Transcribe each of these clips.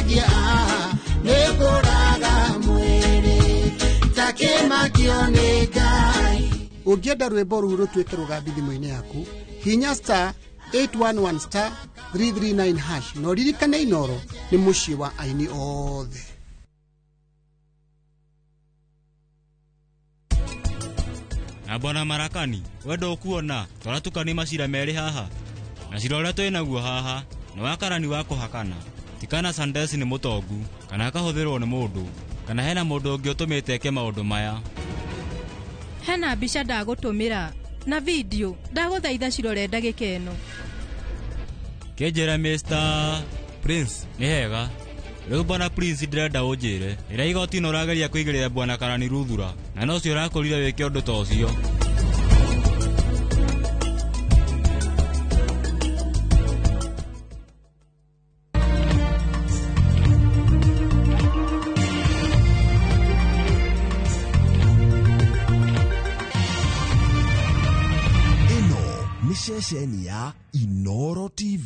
Kwĩhingia nĩ kũraga mwĩrĩ takĩmakio nĩ Ngai. Ũngĩenda rwĩmbo rũu rũtuĩke rũgambi thimũ-inĩ yaku, hinya star 811 star 339 hash na ũririkane Inooro nĩ mũciĩ wa aini othe. Na bwana Marakani, we ndũkuona tũratukania macira merĩ haha na cira ũrĩa twĩ naguo haha nĩ wa karani wa kũhakana tikana Sandesi nĩ mũtongu kana akahũthĩrwo nĩ mũndũ kana hena mũndũ ũngĩ ũtũmĩte eke maũndũ maya. Hena mbica ndagũtũmĩra na video ndagũthaitha cirore ndagĩka ĩno. Kĩnjĩre Mr. Prince. Nĩ hega. Rĩu bwana Prince ndĩrenda ũnjĩre ĩrĩa igoti-inĩ ũrageria kũigĩrĩra bwana Karani Ruthura na no cio ũrakũrire wĩke ũndũ ta ũcio. Ĩno nĩ ceceni ya Inooro TV.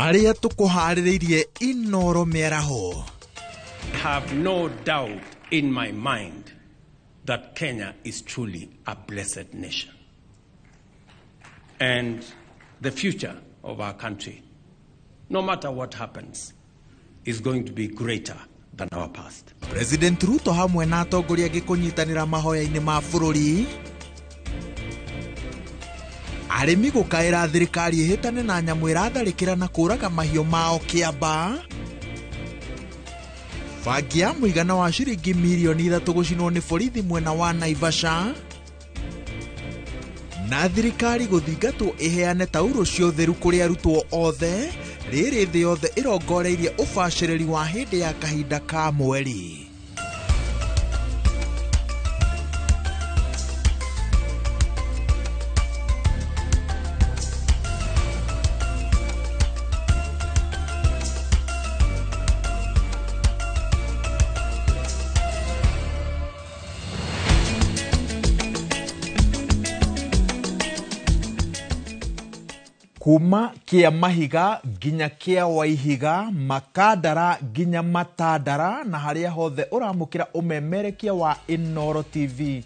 Marĩa tũkũharĩrĩirie Inooro mĩaraho. I have no doubt in my mind that Kenya is truly a blessed nation. And the future of our country, no matter what happens, is going to be greater than our past. President Ruto hamwe na atongoria angĩ kũnyitanĩra mahoya-inĩ ma bũrũri. Arĩmi gũkaĩra thirikari ĩhĩtane na nyamũ ĩratharĩkĩra na kũraga mahiũ mao Kĩamba. Bangi ya mũigana wa ciringi mirioni 3 gũcinwo nĩ borithi mwena wa Naivasha. Na thirikari gũthingatwo ĩheane taurũ cia ũtheru kũrĩ arutwo othe, rĩrĩ thĩ yothe ĩrongoreirie ũbacĩrĩri wa hĩndĩ ya kahinda ka mweri. Kuma kia mahiga nginya kia waihiga, makandara nginya matandara, na harĩa hothe ũramũkĩra ũmemerekia wa Inooro TV.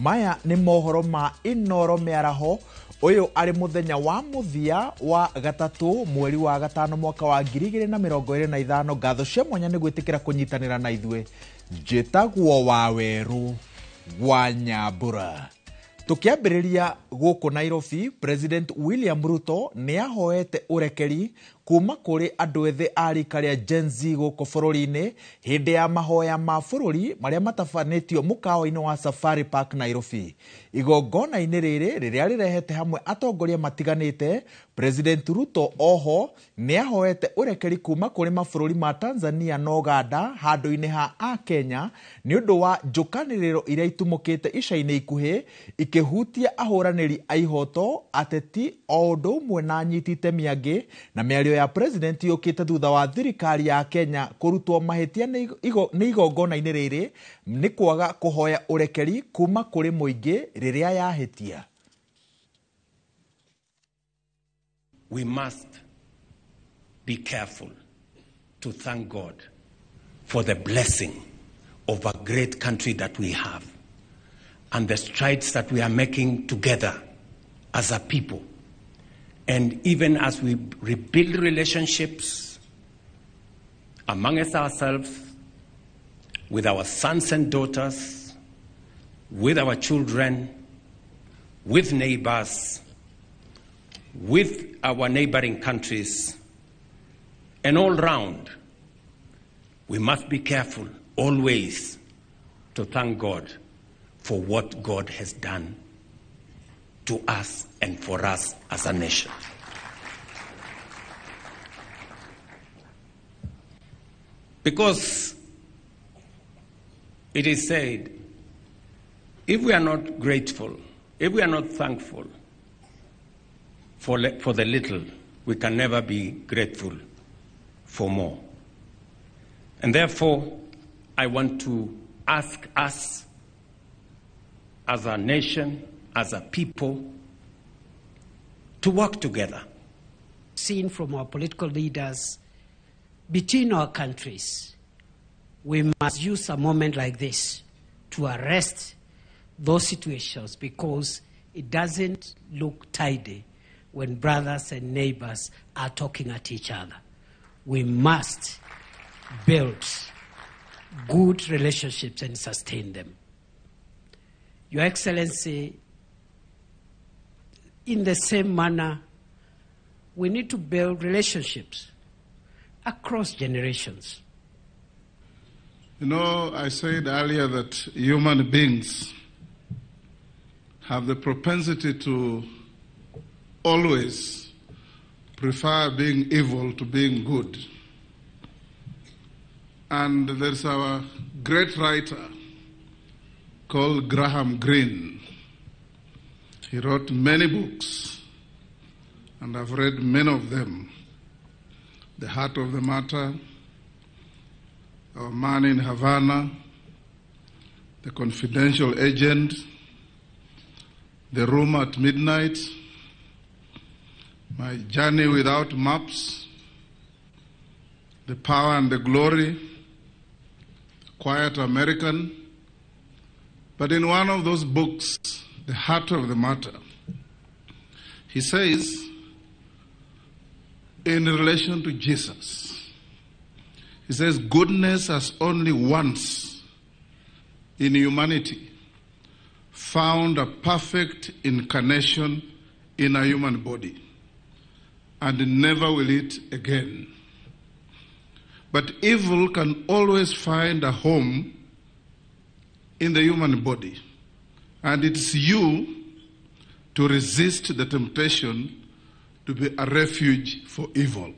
Maya nĩ mohoro ma Inooro mĩaraho. Ũyũ arĩ mũthenya wa mũthia wa gatatũ mweri wa gatano mwaka wa 2025. Ngatho cia mwanya nĩ gwĩtĩkĩra kũnyitanĩra na ithuĩ. Njĩtagwo Wawerũ wa Nyambura. Tukiambĩrĩria gũkũ Nairobi, President William Ruto nĩ ahoete ũrekeri kuma kũrĩ andũ ethĩ a rika rĩa Gen Z gũkũ bũrũri-inĩ hĩndĩ ya mahoya ma bũrũri marĩa matabanĩtio mũkawa-inĩ wa Safari Park Nairobi. Igongona-inĩ rĩrĩ rĩrĩa rĩrehete hamwe atongoria matiganĩte, President Ruto oho nĩ ahoete ũrekeri kuma kũrĩ mabũrũri ma Tanzania na Uganda handũ-inĩ ha a Kenya nĩ ũndũ wa njũkanĩrĩro iria itumũkĩte ica-inĩ ikuhĩ ikĩhutia ahũranĩri a ihoto, ateti o ũndũ ũmwe na anyiti itemi angĩ, na mĩario ya president yũkĩte thutha wa thirikari ya Kenya kũrutwo mahĩtia nĩ igongona-inĩ rĩrĩ nĩ kwaga kũhoya ũrekeri kuma kũrĩ mũingĩ rĩrĩa yahĩtia. We must be careful to thank God for the blessing of a great country that we have and the strides that we are making together as a people. And even as we rebuild relationships amongst ourselves, with our sons and daughters, with our children, with neighbors, with our neighboring countries, and all round, we must be careful always to thank God for what God has done to us and for us as a nation. Because it is said, if we are not grateful, if we are not thankful for the little, we can never be grateful for more. And therefore, I want to ask us as a nation, as a people, to work together. Seen from our political leaders between our countries, we must use a moment like this to arrest those situations, because it doesn't look tidy when brothers and neighbors are talking at each other. We must build good relationships and sustain them. Your Excellency, in the same manner, we need to build relationships across generations. You know, I said earlier that human beings have the propensity to always prefer being evil to being good. And there's our great writer called Graham Greene. He wrote many books, and I've read many of them. The Heart of the Matter, Our Man in Havana, The Confidential Agent, The Room at Midnight, My Journey Without Maps, The Power and the Glory, Quiet American. But in one of those books, The Heart of the Matter, he says, in relation to Jesus, he says, goodness has only once in humanity found a perfect incarnation in a human body, and never will it again. But evil can always find a home in the human body, and it's you to resist the temptation to be a refuge for evil.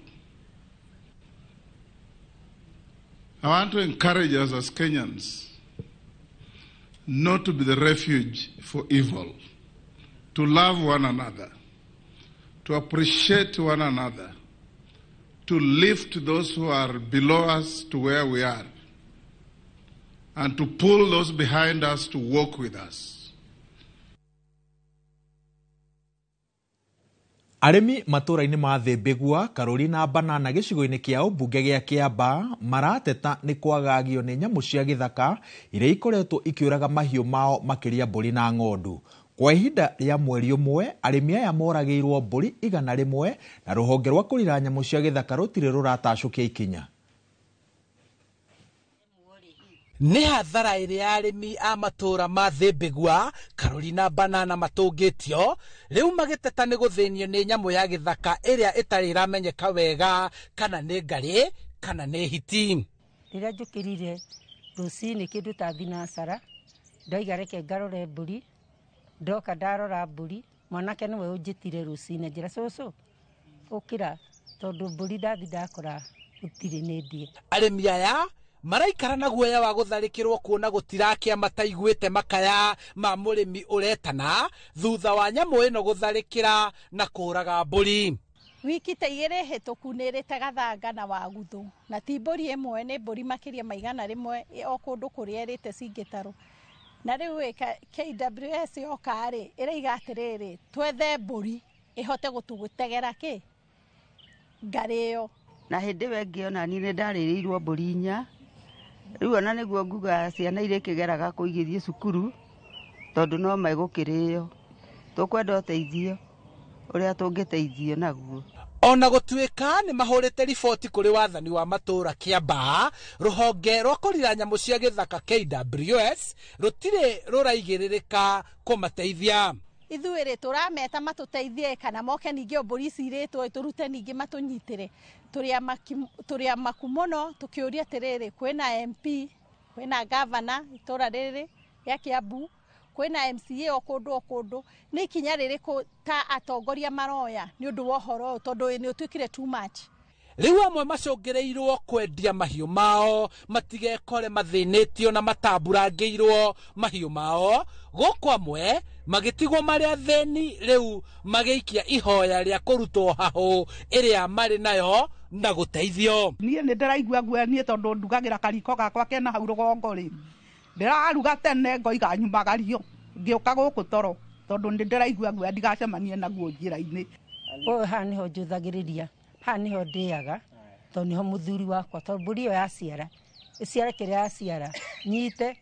I want to encourage us as Kenyans not to be the refuge for evil, to love one another, to appreciate one another, to lift those who are below us to where we are, and to pull those behind us to walk with us. Arĩmi matũũra-inĩ ma Thĩmbĩgua, Karũri na Banana gĩcigo-inĩ kĩa ũmbunge gĩa Kĩambaa marateta nĩ kwagagio nĩ nyamũ cia gĩthaka iria ikoretwo ikĩũraga mahiũ mao makĩria mbũri na ng'ondu. Kwa ihinda rĩa mweri ũmwe, arĩmi aya moragĩirwo mbũri 100 na rũhonge rwa kũrira nyamũ cia gĩthaka rũtirĩ rũratacũkia ikinya. Nĩ hathara ĩrĩa arĩmi a matũũra ma Thĩmbĩgua, Karũri na Banana matũngĩtio rĩu magĩteta nĩ gũthĩnio nĩ nyamũ ya gĩthaka ĩrĩa ĩtarĩ ĩramenyeka wega kana nĩ ngarĩ kana nĩ hiti. Rĩrĩa njũkĩrire rũcinĩ kĩndũ ta thinacara, ndoiga reke ngarore mbũri, ndoka ndarora mbũri, mwanake nĩwe ũnjĩtire rũcinĩ njĩra cũcũ ũkĩra tondũ mbũri ndathi ndakora gũtirĩ nĩ ndie. Arĩmi aya maraikara na guoya wa gũtharĩkĩrwo kuona gũtirakia mataiguĩte makaya ma mũrĩmi ũretana thutha wa nyamũ ĩno gũtharĩkĩra na kũraga mbũri. Wiki ta igĩrĩ hĩtũku nĩ ĩrĩte gathanga na waguthu, na ti mbũri ĩmwe, nĩ mbũri makĩria ma 100 o kũndũ kũrĩa ĩrĩte cingĩtarwo. Na rĩu KWS yoka rĩ, ĩraiga atĩrĩrĩ, twethe mbũri ĩhote gũtũgũtegera kĩ ngarĩ ĩyo. Na hĩndĩ ĩyo ĩngĩ ona niĩ nĩ ndarĩrĩirwo mbũri 4. Rĩu ona nĩguo nguga ciana iria ikĩgeraga kũigithie cukuru tondũ no megũkĩrĩo, tũkwenda ũteithio ũrĩa tũngĩteithio naguo. Ona gũtuĩka nĩ mahũrĩte riboti kũrĩ wathani wa matũũra Kĩambaa, rũhonge rwa kũrira nyamũ cia gĩthaka KWS rũtirĩ rũraigĩrĩrĩka kũmateithia. Ithuĩ rĩ tũrameta matũteithie kana moke ningĩ o mbũri ici irĩtwo tũrute ningĩ matũnyitĩre. Tũrĩ amaku mũno tũkĩũria atĩrĩrĩ, kwĩna MP, kwĩna gavana itũra rĩrĩ rĩa Kĩambu, kwĩna MCA o kũndũ o kũndũ, nĩ ikinya rĩrĩkũ ta atongoria maroya nĩ ũndũ wa ũhoro ũyũ tondũ nĩ ũtuĩkire too much. Rĩu amwe macũngĩrĩirwo kwendia mahiũ mao matigekore mathĩnĩtio na matamburangĩirwo mahiũ mao, gũkũ amwe magĩtigwo marĩ athĩni rĩu magĩikia ihoya rĩa kũrutwo hahũ ĩrĩa marĩ nayo na gũteithio. Niĩ nĩ ndĩraigua guoya niĩ tondũ ndugagĩra kariko gakwa kena hau rũgongo rĩ, ndĩraruga tene ngoiga nyumagario ngĩũka gũkũ toro tondũ nĩ ndĩraigua guoya ndigacemanie naguo njĩra-inĩ. Ũyũ haha nĩho njũthagĩrĩria, haha nĩho ndĩaga tondũ nĩho mũthuri wakwa, tondũ mbũri ĩyo yaciara ĩciare kĩrĩa yaciara nyite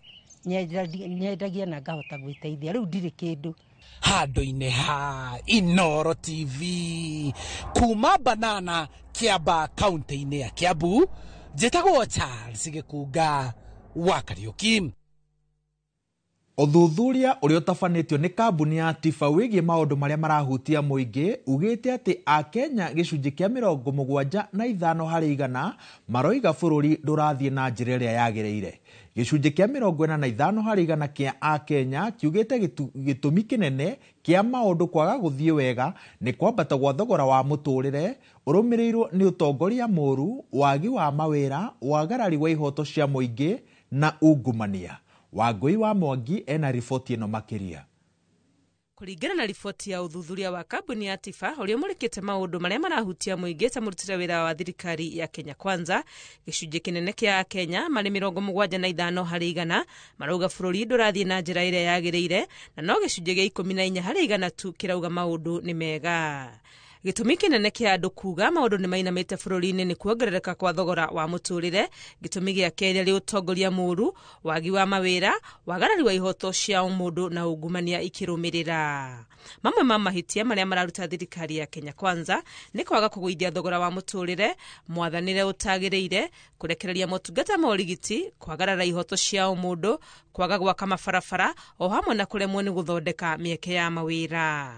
nyendagia na ngahota gwĩteithia, rĩu ndirĩ kĩndũ. Handũ-inĩ ha Inooro TV kuma Banana Kiambaa kaunti-inĩ ya Kiambu, njĩtagwo Charles Gĩkunga wa Kariũki. Ũthuthuria ũrĩa ũtabanĩtio nĩ kambuni ya Tifa wĩgiĩ maũndũ marĩa marahutia mũingĩ ugĩte atĩ Akenya gĩcunjĩ kĩa 75 harĩ igana maroiga bũrũri ndũrathiĩ na njĩra ĩrĩa yagĩrĩire. Gĩcunjĩ kĩa 45 harĩ igana kĩa Akenya kiugĩte gĩtũmi kĩnene kĩa maũndũ kwaga gũthiĩ wega nĩ kwambata gwa thogora wa mũtũrĩre ũrũmĩrĩirwo nĩ ũtongoria mũru, wagi wa mawĩra, wagarari wa ihoto cia mũingĩ na ungumania. Wangui wa Mwangi ena riboti ĩno makĩria. Kũringana na riboti ya ũthuthuria wa kambuni ya Tifa ũrĩa ũmũrĩkĩte maũndũ marĩa marahutia mũingĩ ta mũrutĩre wĩra wa thirikari ya Kenya Kwanza, gĩcunjĩ kĩnene kĩa Akenya marĩ 75 harĩ igana marauga bũrũri ndũrathiĩ na njĩra ĩrĩa yagĩrĩire, na no gĩcunjĩ gĩa 14 harĩ igana tu kĩrauga maũndũ nĩ mega. Gĩtũmi kĩnene kĩa andũ kuga maũndũ nĩ mainamĩte bũrũri-inĩ nĩ kuongerereka kwa thogora wa mũtũrĩre. Gĩtũmi gĩa kerĩ arĩ ũtongoria mũũru, wagi wa mawĩra, wagarari wa ihoto cia ũmũndũ na ungumania ikĩrũmĩrĩra. Mamwe ma mahĩtia marĩa mararuta thirikari ya Kenya Kwanza nĩ kwaga kũgũithia thogora wa mũtũrĩre, mwathanĩre ũtagĩrĩire, kũrekereria motungata ma ũrigiti, kwagarara ihoto cia ũmũndũ, kwaga gwaka mabarabara o hamwe na kũremwo nĩ gũthondeka mĩeke ya mawĩra.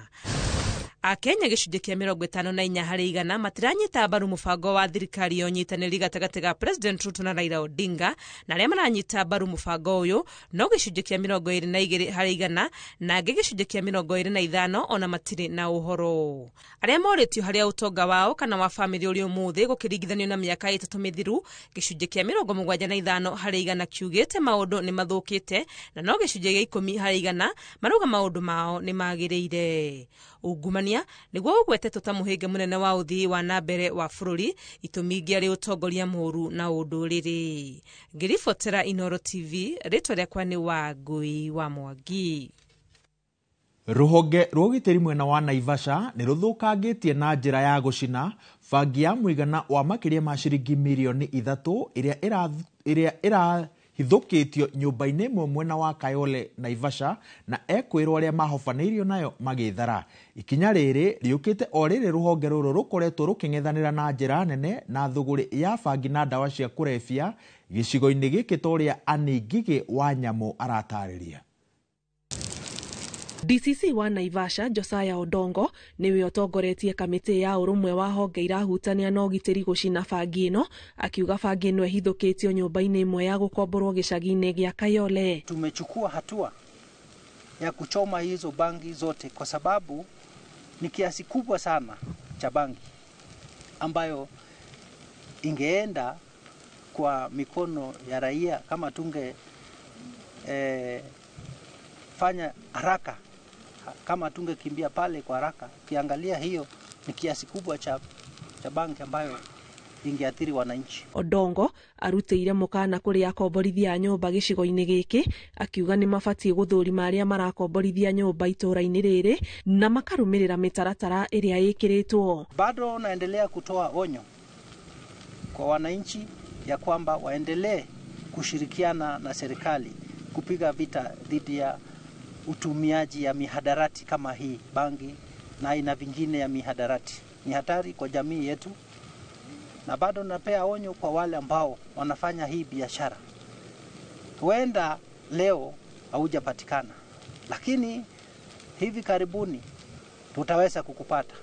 Akenya gĩcunjĩ kĩa 54 harĩ igana matiranyita mbaru mũbango wa thirikari ya ũnyitanĩri gatagatĩ ga President Ruto na Raila Odinga, na arĩa maranyita mbaru mũbango ũyũ no gĩcunjĩ kĩa 22 harĩ igana, na angĩ gĩcunjĩ kĩa 25 ona matirĩ na ũhoro. Arĩa morĩtio harĩa ũtonga wao kana wa bamĩrĩ ũrĩ ũmũthĩ gũkĩringithanio na mĩaka 3 mĩthiru, gĩcunjĩ kĩa 75 harĩ igana kiugĩte maũndũ nĩ mathũkĩte, na no gĩcunjĩ gĩa 10 harĩ igana marauga maũndũ mao nĩ magĩrĩire. Ungumania nĩguo ũgwetetwo ta mũhĩnga mũnene wa ũthii wa na mbere wa bũrũri, itũmi ingĩ arĩ ũtongoria mũũru na ũndũrĩrĩ. Ngĩribotera Inooro TV, rĩtwa rĩakwa nĩ Wangui wa Mwangi. Rũhonge rwa ũgitĩri mwena wa Naivasha nĩ rũthũkangĩtie na njĩra ya gũcina bangi ya mũigana wa makĩria ma ciringi mirioni 3 ĩrĩa ĩrahithũkĩtio nyũmba-inĩ ĩmwe mwena wa Kayole Naivasha, na ekwĩrwo arĩa mahobanĩirio nayo magĩthara. Ikinya rĩrĩ rĩũkĩte o rĩrĩ rũhonge rũrũ rũkoretwo rũkĩng'ethanĩra na njĩra nene na thũgũrĩ ya bangi na ndawa cia kũrebia gĩcigo-inĩ gĩkĩ ta ũrĩa Annie Ngigĩ wa Nyamũ aratarĩria. DCC wa Naivasha Josiah Odongo niwe ũtongoretie kamĩtĩ ya ũrũmwe wa honge irahutania na ũgitĩri gũcina bangi ĩno, akiuga bangi ĩno ĩhithũkĩtio nyũmba-inĩ ĩmwe ya gũkomborwo gĩcagi-inĩ gĩa Kayole. Tumechukua hatua ya kuchoma hizo bangi zote kwa sababu ni kiasi kubwa sana cha bangi ambayo ingeenda kwa mikono ya raia kama tunge fanya haraka, kama tungekimbia pale kwa haraka. Kiangalia hiyo ni kiasi kubwa cha bangi ambayo ingeathiri wananchi. Odongo arutĩire mũkana kũrĩ akomborithia a nyũmba gĩcigo-inĩ gĩkĩ, akiuga nĩ mabatiĩ gũthũrima arĩa marakomborithia nyũmba itũũra-inĩ rĩrĩ na makarũmĩrĩra mĩtaratara ĩrĩa ĩkĩrĩtwo. Bado naendelea kutoa onyo kwa wananchi ya kwamba waendelee kushirikiana na serikali kupiga vita dhidi ya utumiaji ya mihadarati kama hii bangi na aina vingine ya mihadarati. Ni hatari kwa jamii yetu, na bado napea onyo kwa wale ambao wanafanya hii biashara. Huenda leo haujapatikana, lakini hivi karibuni tutaweza kukupata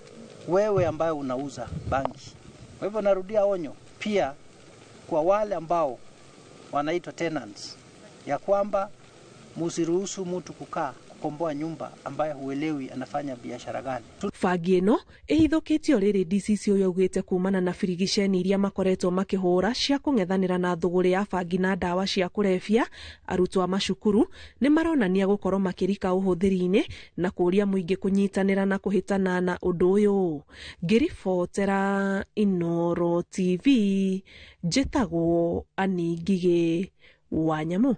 wewe ambaye unauza bangi. Kwa hivyo narudia onyo pia kwa wale ambao wanaitwa tenants ya kwamba msiruhusu mtu kukaa kukomboa nyumba ambaye huelewi anafanya biashara gani. Bangi ĩno ĩhithũkĩtio rĩrĩ DCC ũyũ augĩte kumana na birigiceni iria makoretwo makĩhũra cia kũng'ethanĩra na thũgũrĩ ya bangi na ndawa cia kũrebia. Arutwo a macukuru nĩ maronania gũkorwo makĩrika ũhũthĩri-inĩ na kũũria mũingĩ kũnyitanĩra na kũhĩtana na ũndũ ũyũ. Ngĩribotera Inooro TV, njĩtagwo Annie Ngigĩ wa Nyamũ.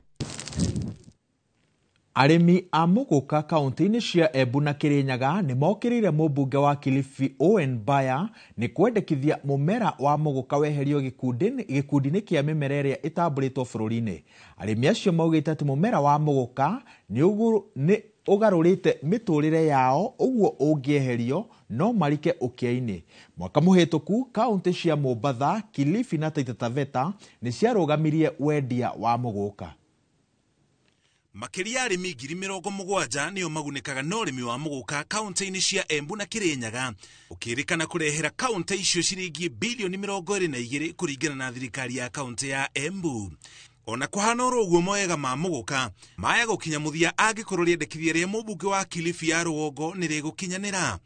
Arĩmi a mũgũka kaunti-inĩ cia Embu na Kĩrĩnyaga nĩ mokĩrĩire mũmbunge wa Kilifi Owen Baya nĩ kwendekithia mũmera wa mũgũka weherio gĩkundi-inĩ kĩa mĩmera ĩrĩa ĩtambũrĩtwo bũrũri-inĩ. Arĩmi acio maugĩte atĩ mũmera wa mũgũka nĩ ũgarũrĩte mĩtũrĩre yao, ũguo ũngĩeherio no marike ũkĩa-inĩ. Mwaka mũhĩtũku kaunti cia Mombatha, Kilifi na Taita Taveta nĩ ciarũgamirie wendia wa mũgũka. Makĩria arĩmi 70,000 nĩo magunĩkaga na ũrĩmi wa mũgũka kaunti-inĩ cia Embu na Kĩrĩnyaga, ũkĩrĩkana kũrehera kaunti icio ciringi bilioni 22 kũringana na thirikari ya kaunti ya Embu. Ona kũhana oro ũguo mawega ma mũgũka maya gũkinya mũthia angĩkorwo rĩendekithia rĩa mũmbunge wa Kilifi ya rũgongo nĩ rĩgũkinyanĩra.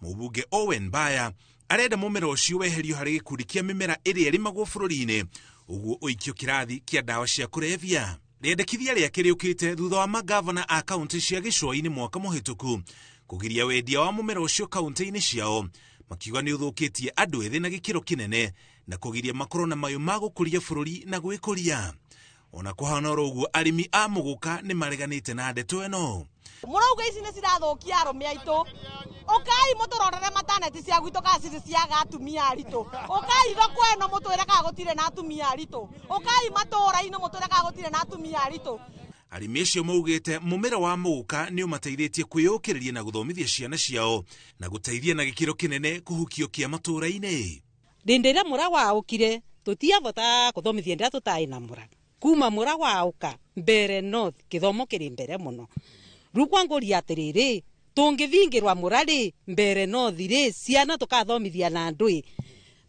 Mũmbunge Owen Baya arenda mũmera ũcio weherio harĩ gĩkundi kĩa mĩmera ĩrĩa ĩrĩmagwo bũrũri-inĩ, ũguo ũikio kĩrathi kĩa ndawa cia kũrebia. Rĩendekithia rĩake rĩũkĩte thutha wa magavana a kaunti cia gĩcũa-inĩ mwaka mũhĩtũku kũgiria wendia wa mũmera ũcio kaunti-inĩ ciao, makiuga nĩ ũthũkĩtie andũ ethĩ na gĩkĩro kĩnene na kũgiria makorwo na mayũ ma gũkũria bũrũri na gwĩkũria. Ona kũhana oro ũguo arĩmi a mũgũka nĩ mareganĩte na ndeto ĩno. Mũrauga ici nĩ cirathũkia arũme aitũ. Ũkai mũtũrorere mataneti cia gwitũ kana cirĩ ciaga atumia aritũ. Ũkai thoko ĩno mũtwĩre kana gũtirĩ na atumia aritũ. Ũkai matũũra-inĩ mũtwĩre kana gũtirĩ na atumia aritũ. Arĩmi acio maugĩte mũmera wa mũgũka nĩ ũmateithĩtie kwĩyũkĩrĩria na gũthomithia ciana ciao na gũteithia na gĩkĩro kĩnene kũhukio kĩa matũũra-inĩ. Rĩndĩ ĩrĩa mũra waũkire tũtiavota kũthomithia ndĩra tũtarĩ na mũra. Kuma mũra waũka mbere north kĩthomo kĩrĩ mbere mũno. Rĩu kwangũria atĩrĩrĩ, tũngĩthingĩrwa mũra rĩ mbere north rĩ ciana tũkathomithia na ndũĩ,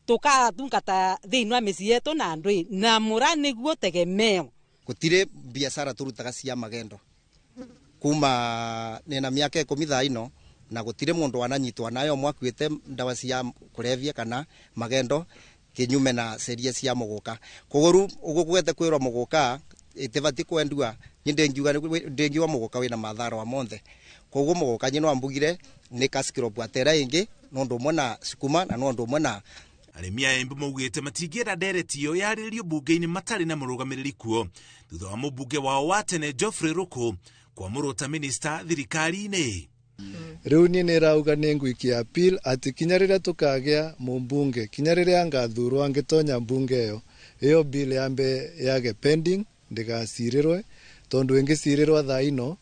tũkatungata thĩinĩ wa mĩciĩ yetu na ndũĩ, na mũra nĩguo tegemeo. Gũtirĩ biacara tũrutaga cia magendo kuma nĩna mĩaka 10 thaa ino, na gũtirĩ mũndũ wananyitwo nayo mwakuĩte ndawa cia kũrebia kana magendo kinyume na seria cia mũgũka. Koguo rĩu ũguo gwete kwĩrwo mũgũka ĩtibatiĩ kwendua, niĩ ndĩngiuga mũgũka wĩna mathara wa monthe. Koguo mũgũka niĩ no mbugire nĩ cash crop atera ĩngĩ no ũndũ ũmwe na sukuma na no ũndũ ũmwe na Arĩmi a Embu maugĩte matingĩenda ndereti ĩyo yarĩrĩrio mbunge-inĩ matarĩ na mũrũgamĩrĩri kuo thutha wa mũmbunge wao wa tene Geoffrey Ruku kwamũrwo ta minista thirikari-inĩ. Rĩu niĩ nĩrauga nĩ ngũikia appeal atĩ kinya rĩrĩa tũkagĩa mũmbunge, kinya rĩrĩa ngathurwo angĩtonya mbunge ĩyo, ĩyo bill yambe yage pending ndĩgacirĩrwe, tondũ ĩngĩcirĩrwa thaa ino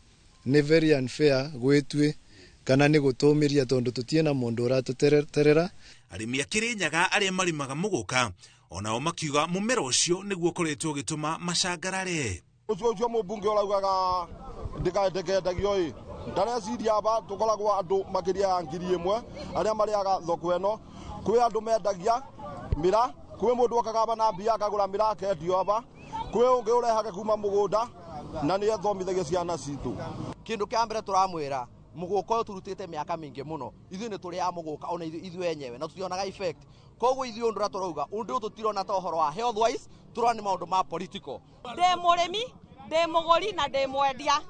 nĩ very unfair gwĩtwĩ kana nĩ gũtũmĩria tondũ tũtiĩ na mũndũ ũratũterera. Arĩmi a Kĩrĩnyaga arĩa marĩmaga mũgũka onao makiuga mũmera ũcio nĩguo ũkoretwo ũgĩtũma macangarare. Ũcio ũcio mũmbunge ũraugaga ndĩkendagio ĩ ndareciria aba tũkoragwo andũ makĩria ya 1,000 arĩa marĩaga thoko ĩno. Kwĩ andũ mendagia mĩra, kwĩ mũndũ okaga aba na mbia akagũra mĩra akendio aba, kwĩ ũngĩ ũrehaga kuma mũgũnda na nĩ athomithagia ciana citũ. Kĩndũ kĩa mbere tũramwĩra mũgũka ũyũ tũrutĩte mĩaka mĩingĩ mũno, ithuĩ nĩ tũrĩaga mũgũka ona ithuĩ enyewe na tũtionaga effect. Koguo ithuĩ ũndũ ũrĩa tũrauga ũndũ ũyũ tũtirona ta ũhoro wa health wise, tũrona nĩ maũndũ ma political. Ndĩ mũrĩmi, ndĩ mũgũri na ndĩ mwendia.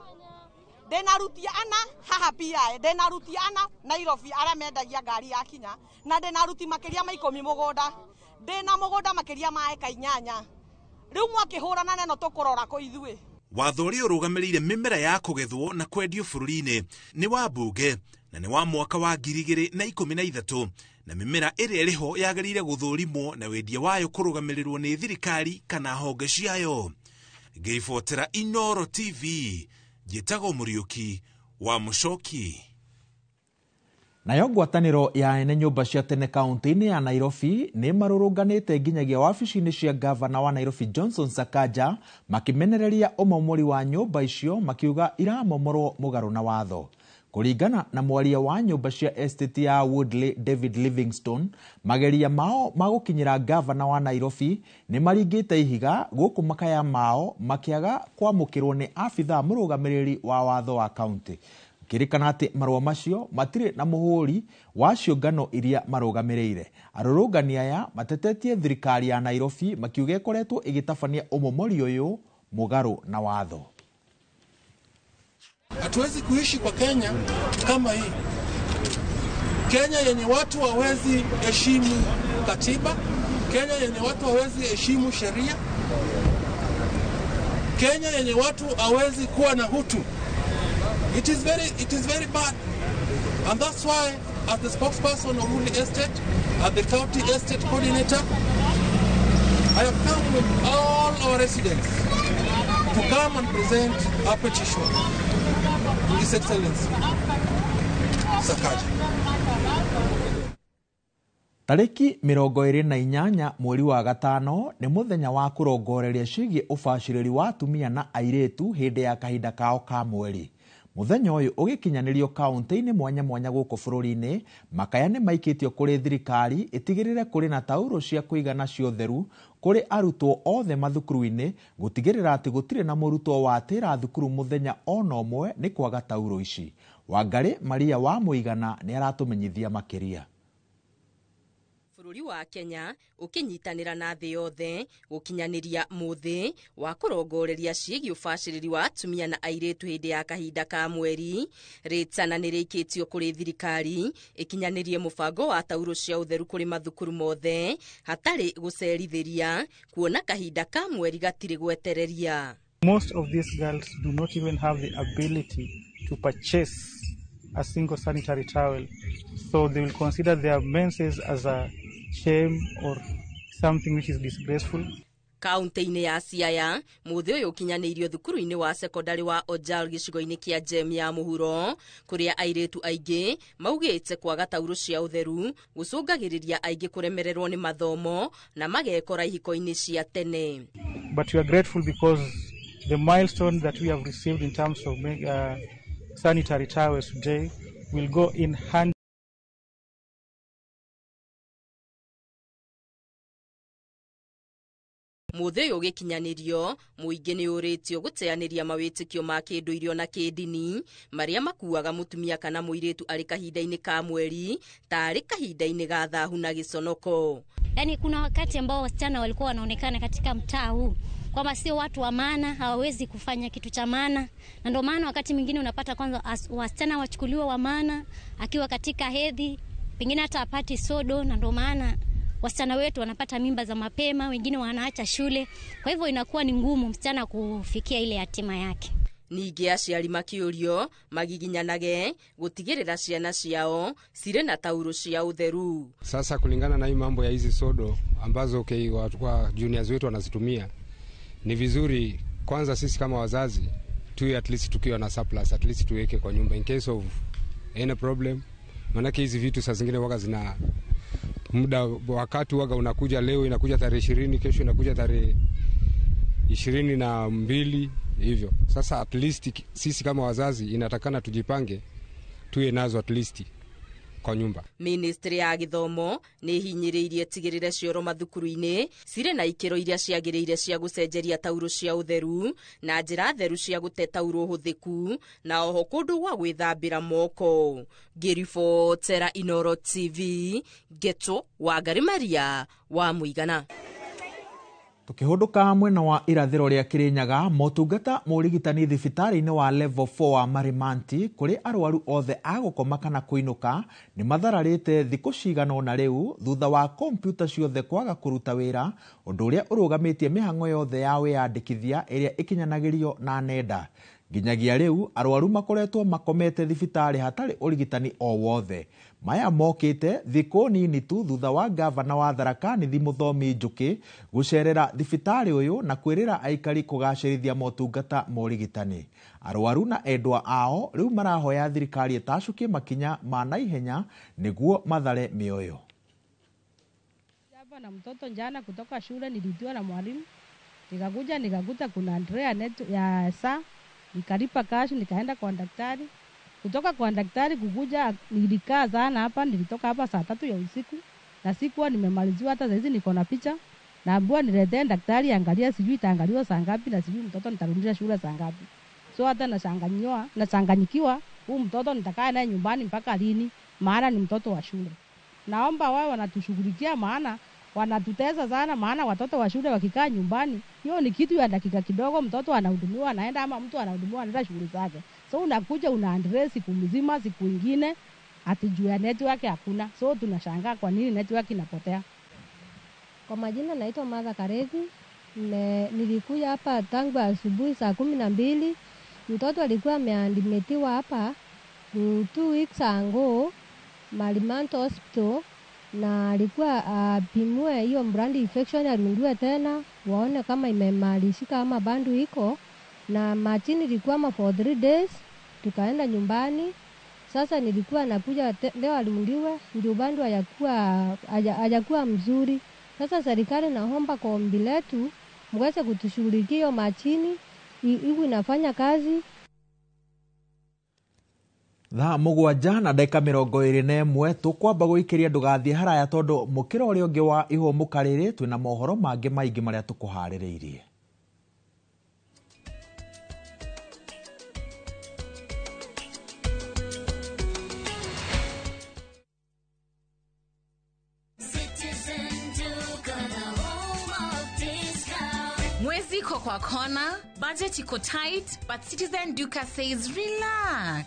Ndĩna aruti ana haha PI, ndĩna aruti ana Nairobi arĩa mendagia ngari ya kinya, na ndĩna aruti makĩria ma 10 mũgũnda. Ndĩna mũgũnda makĩria ma eka 8. Rĩu mwakĩhũrana na ĩno tũkũrora kũ ithuĩ. Watho ũrĩa ũrũgamĩrĩire mĩmera ya kũgethwo na kwendio bũrũri-inĩ nĩ wa mbunge na nĩ wa mwaka wa 2013, na mĩmera ĩrĩa ĩrĩho yagĩrĩire gũthũrimwo na wendia wayo kũrũgamĩrĩrwo nĩ thirikari kana honge ciayo. Ngĩribotera Inooro TV, njĩtagwo Mũriũki wa Mũcoki. Nayo ngwatanĩro ya ene nyũmba cia tene kaunti-inĩ ya Nairobi nĩ marũrũnganĩte nginyagia wabici-inĩ cia gavana wa Nairobi Johnson Sakaja makĩmenereria ũmomori wa nyũmba icio makiuga iramomorwo mũgarũ na watho. Kũringana na mwaria wa nyũmba cia estate ya Woodley David Livingstone, mageria mao ma gũkinyĩra gavana wa Nairobi nĩ maringĩte ihiga gũkũ makaya mao makĩaga kwamũkĩrwo nĩ abithaa mũrũgamĩrĩri wa watho wa kaunti. Gũkĩrĩkana atĩ marũa macio matirĩ na mũhũri wa ciũngano iria marũgamĩrĩire. Arũrũngani aya matetetie thirikari ya Nairobi makiuga ĩkoretwo ĩgĩtabania ũmomori ũyũ mũgarũ na watho. Hatuwezi kuishi kwa Kenya kama hii. Kenya yenye watu hawezi heshimu katiba, Kenya yenye watu hawezi heshimu sheria, Kenya yenye watu hawezi kuwa na hutu. It is very bad. And that's why as the spokesperson of Ruli Estate, as the county estate coordinator, I have come with all our residents to come and present our petition to His Excellency Sakaja. Tarĩki 28 mweri wa gatano nĩ mũthenya wa kũrongoreria ciĩgiĩ ũbacĩrĩri wa atumia na airĩtu hĩndĩ ya kahinda kao ka mweri. Mũthenya ũyũ ũgĩkinyanĩrio kaunti-inĩ mwanya mwanya gũkũ bũrũri-inĩ, makaya nĩ maikĩtio kũrĩ thirikari ĩtigĩrĩre kũrĩ na taurũ cia kũigana cia ũtheru kũrĩ arutwo othe mathukuru-inĩ, gũtigĩrĩra atĩ gũtirĩ na mũrutwo watĩra thukuru mũthenya ona ũmwe nĩ kwaga taurũ ici. Wangarĩ Maria wa Mũigana nĩ aratũmenyithia makĩria. Bũrũri wa Kenya ũkĩnyitanĩra na thĩ yothe gũkinyanĩria mũthĩ wa kũrongoreria ciĩgiĩ ũbacĩrĩri wa atumia na airĩtu hĩndĩ ya kahinda ka mweri. Rĩtana nĩ rĩikĩtio kũrĩ thirikari ĩkinyanĩrie mũbango wa taurũ cia ũtheru kũrĩ mathukuru mothe hatarĩ gũcerithĩria, kuona kahinda ka mweri gatirĩ gwetereria. Most of these girls do not even have the ability to purchase a single sanitary towel, so they will consider their menses as a shame or something which is disgraceful. Kaunti-inĩ ya Siaya, mũthĩ ũyũ ũkinyanĩirio thukuru-inĩ wa sekondari wa Ojal gĩcigo-inĩ kĩa Jem ya mũhuro, kũrĩa airĩtu aingĩ maugĩte kwaga taurũ cia ũtheru gũcũngagĩrĩria aingĩ kũremererwo nĩ mathomo na magekora ihiko-inĩ cia tene. But we are grateful because the milestone that we have received in terms of sanitary towels today will go in hand. Mũthĩ ũyũ ũgĩkinyanĩrio, mũingĩ nĩ ũrĩtio gũteanĩria mawĩtĩkio ma kĩndũire na kĩndini marĩa makuaga mũtumia kana mũirĩtu arĩ kahinda-inĩ ka mweri tarĩ kahinda-inĩ ga thahu na gĩconoko. Yaani kuna wakati ambao wasichana walikuwa wanaonekana katika mtaa huu kwamba sio watu wa maana, hawawezi kufanya kitu cha maana, na ndio maana wakati mwingine unapata kwanza wasichana wachukuliwa wa maana akiwa katika hedhi, pengine hata apati sodo, na ndio maana wasichana wetu wanapata mimba za mapema, wengine wanaacha shule. Kwa hivyo inakuwa ni ngumu msichana kufikia ile hatima yake. Ningĩ aciari makĩũrio magiginyanage gũtigĩrĩra ciana ciao cirĩ na taurũ cia ũtheru. Sasa kulingana na hii mambo ya hizi sodo ambazo kwa juniors wetu wanazitumia, ni vizuri kwanza sisi kama wazazi tuwe at least tukiwa na surplus, at least tuweke kwa nyumba in case of any problem. Maanake hizi vitu saa zingine waga zina muda, wakati waga unakuja leo inakuja tarehe 20, kesho inakuja tarehe 22 hivyo. Sasa at least sisi kama wazazi inatakana tujipange tuwe nazo at least kwa nyumba. Ministry ya gĩthomo nĩ hinyĩrĩirie tigĩrĩre cioro mathukuru-inĩ cirĩ na ikĩro iria ciagĩrĩire cia gũcenjeria taurũ cia ũtheru na njĩra theru cia gũte taurũ hũthĩku na oho kũndũ gwa gwĩthambĩra moko. Ngĩribotera Inoro TV, Ngeto Wangari Maria wa Mũigana. Tukihũndũka mwena wa irathĩro rĩa Kĩrĩnyaga, motungata ma ũrigitani thibitarĩ-inĩ wa level 4 wa Marimanti kũrĩ arwaru othe a gũkoma kana kũinũka nĩ mathararĩte thikũ cigana ũna rĩu thutha wa kompiuta ciothe kwaga kũruta wĩra, ũndũ ũrĩa ũrũgamĩtie mĩhang'o yothe ya wĩyandĩkithia ĩrĩa ĩkinyanagĩrio na nenda. Nginyagia rĩu arwaru makoretwo makomete thibitarĩ hatarĩ ũrigitani o wothe. Maya mokĩte thikũ nini tu thutha wa gavana wa Tharaka Nithi Mũthomi Njũkĩ gũcerera thibitarĩ ũyũ na kwĩrĩra aikari kũgacĩrithia motungata ma ũrigitani. Arwaru na endwa ao rĩu marahoya thirikari ĩtacũkie makinya ma naihenya nĩguo mathare mĩoyo. Hapa na mtoto jana kutoka shule nilitiwa na mwalimu, nikakuja nikakuta kuna Andrea net ya saa, nikalipa cash nikaenda kwa daktari. Kutoka kwa daktari kukuja nilikaa sana hapa, nilitoka hapa saa 3 ya usiku na sikuwa nimemaliziwa hata saizi niko na picha. Naambiwa niletee daktari angalia, sijui itaangaliwa saa ngapi na sijui mtoto nitarudisha shule saa ngapi. So hata nachanganyikiwa Huu mtoto nitakaa naye nyumbani mpaka lini? Maana ni mtoto wa shule. Naomba wao wanatushughulikia, maana wanatutesa sana, maana watoto wa shule wakikaa nyumbani, hiyo ni kitu ya dakika kidogo, mtoto anahudumiwa anaenda, ama mtu anahudumiwa anaenda shughuli zake. So unakuja una address siku mzima, siku ingine ati juu ya network hakuna. So tunashangaa kwa nini network inapotea. Kwa majina naitwa Martha Karezi. Nilikuja hapa tangu asubuhi saa 12. Mtoto alikuwa ameadmitiwa hapa 2 weeks ago Marimanto Hospital, na alikuwa apimwe hiyo brand infection, arundiwe tena waone kama imemalizika ama bandu iko na machini. Ilikuwa for 3 days, tukaenda nyumbani. Sasa nilikuwa nakuja leo arundiwe, ndio bandu hayakuwa mzuri. Sasa serikali naomba kwa ombi letu mweze kutushughulikia hiyo machini iwe inafanya kazi. Thaa 7 na ndagĩka 21 tũkwamba gũikĩria ndũgathiĩ haraya tondũ mũkĩra ũrĩa ũngĩ wa ihũmũka rĩrĩ twĩna mohoro mangĩ maingĩ marĩa tũkũharĩrĩirie. Mwezi iko kwa kona, budget iko tight, but Citizen Duka says relax.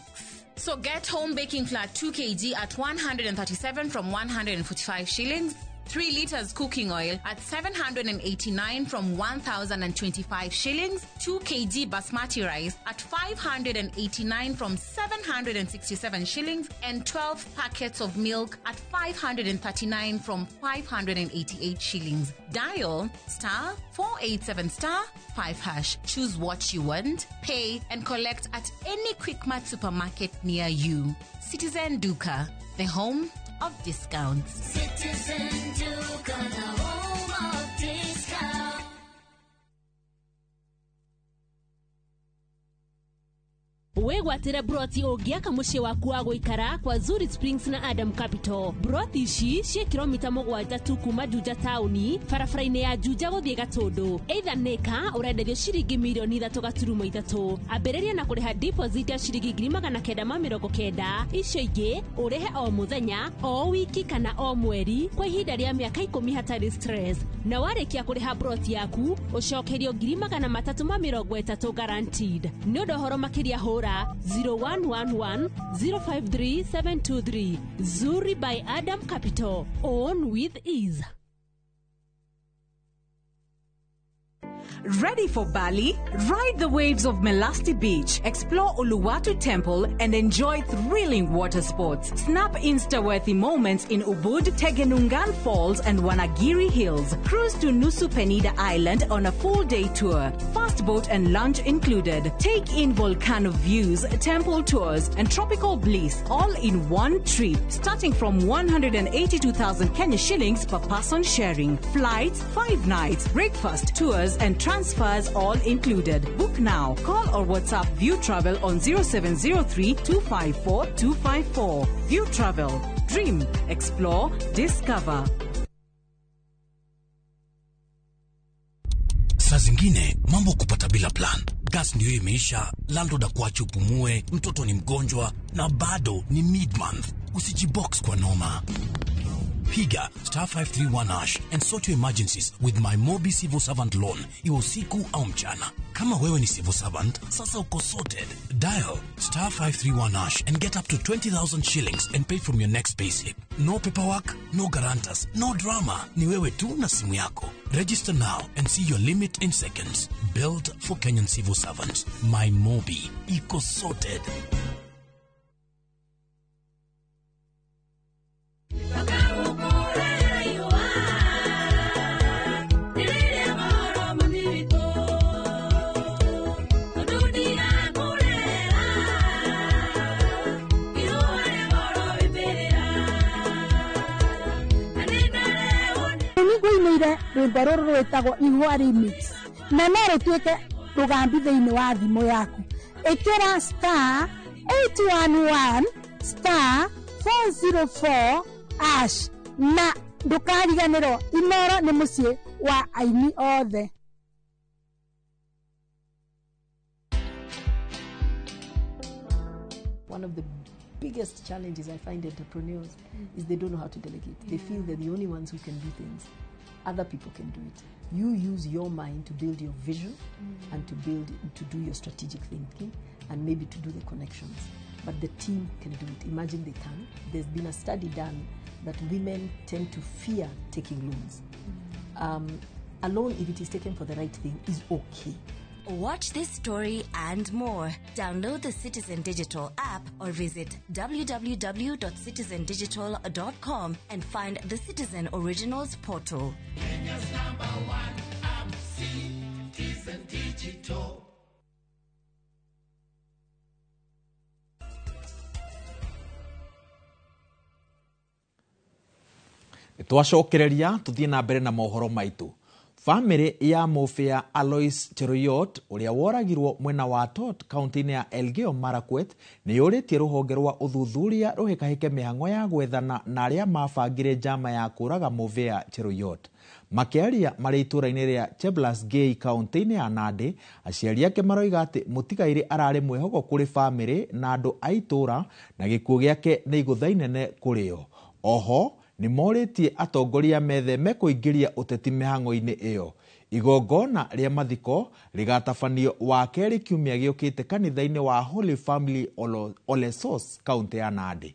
So get home baking flour 2 kg at 137 from 145 shillings, 3 liters cooking oil at 789 from 1,025 shillings, 2 kg basmati rice at 589 from 767 shillings, and 12 packets of milk at 539 from 588 shillings. Dial *487*5#. Choose what you want, pay, and collect at any Quickmart supermarket near you. Citizen Duka, the home of discounts. Citizen Duka, the home of discounts. Wegwatire broti ũngĩaka mũciĩ waku wa gũikara kwa Zuri Springs na Adam Capital. Broti ici ciĩ kilomita 7 tu kuma Juja taũni, barabara-inĩ ya Juja gũthiĩ Gatũndũ. Either nĩka ũrenderio ciringi mirioni 3.3. Ambĩrĩria na kũrĩha deposit ya ciringi 990, icio ingĩ ũrĩhe o mũthenya, o wiki kana o mweri kwa ihinda rĩa mĩaka 10 hatarĩ stress. Na warĩkia kũrĩha broti yaku ũcokerio 330 guaranteed. Nĩ ũndũ ũhoro makĩria hũra 0111 053 723. Zuri by Adam Capital. Own with ease. Ready for Bali? Ride the waves of Melasti Beach, explore Uluwatu Temple, and enjoy thrilling water sports. Snap Insta-worthy moments in Ubud, Tegenungan Falls, and Wanagiri Hills. Cruise to Nusa Penida Island on a full-day tour. Fast boat and lunch included. Take in volcano views, temple tours, and tropical bliss all in one trip, starting from 182,000 Kenya shillings per person sharing. Flights, 5 nights, breakfast, tours, and transfers all included. Book now. Call or WhatsApp View Travel on 0703 254 254. View Travel. Dream, explore, discover. Saa zingine mambo kupata bila plan. Gas ndio imeisha, landlord akuache upumue, mtoto ni mgonjwa na bado ni mid-month. Usijibox kwa noma. Piga *531# and sort your emergencies with my Mobi Civil Servant Loan. Iwe usiku au mchana. Kama wewe ni civil servant, sasa uko sorted. Dial *531# and get up to 20,000 shillings and pay from your next payslip. No paperwork, no guarantors, no drama. Ni wewe tu na simu yako. Register now and see your limit in seconds. Built for Kenyan civil servants. My Mobi. Iko sorted. Rwĩmbo rũrũ rwĩtagwo Ihũa Remix na no rũtuĩke rũgambi thĩinĩ wa thimũ yaku. Ĩkĩra *811 *404# na ndũkariganĩrwo Inoro nĩ mũciĩ wa aini othe. One of the biggest challenges I find entrepreneurs is they don't know how to delegate. They feel they're the only ones who can do things. Other people can do it. You use your mind to build your vision and to do your strategic thinking and maybe to do the connections. But the team can do it. Imagine they can. There's been a study done that women tend to fear taking loans. A loan, if it is taken for the right thing, is okay. Watch this story and more. Download the Citizen Digital app or visit www.citizendigital.com and find the Citizen Originals portal. Kenya's number one app, Citizen Digital. Twacokereria tuthie na mbere na mohoro maitu. Family ya Mofia Alois Cheruiyot uria woragirwo mwena wa Tot kaunti-inĩ ya Elgeyo Marakwet nĩ yũrĩtie rũhonge rwa ũthuthuria rũhĩkahĩke mĩhang'o ya gwethana na arĩa mabangire njama ya kũraga Mofia Cheruiyot. Makĩaria marĩ itũũra-inĩ rĩa Cheplasgei kaunti-inĩ ya Nandi, aciari ake maroiga atĩ mũtigairĩ ararĩ mwĩhoko kũrĩ family na andũ a itũũra na gĩkuũ gĩake nĩ igũtha inene kũrĩ o. Oho nĩ morĩtie atongoria metheme kũingĩria ũteti mĩhang'o-inĩ ĩyo. Igongona rĩa mathiko rĩgatabanio wa kerĩ kiumia gĩũkĩte kanitha-inĩ wa Holy Family Olesos kaunti ya Nandi.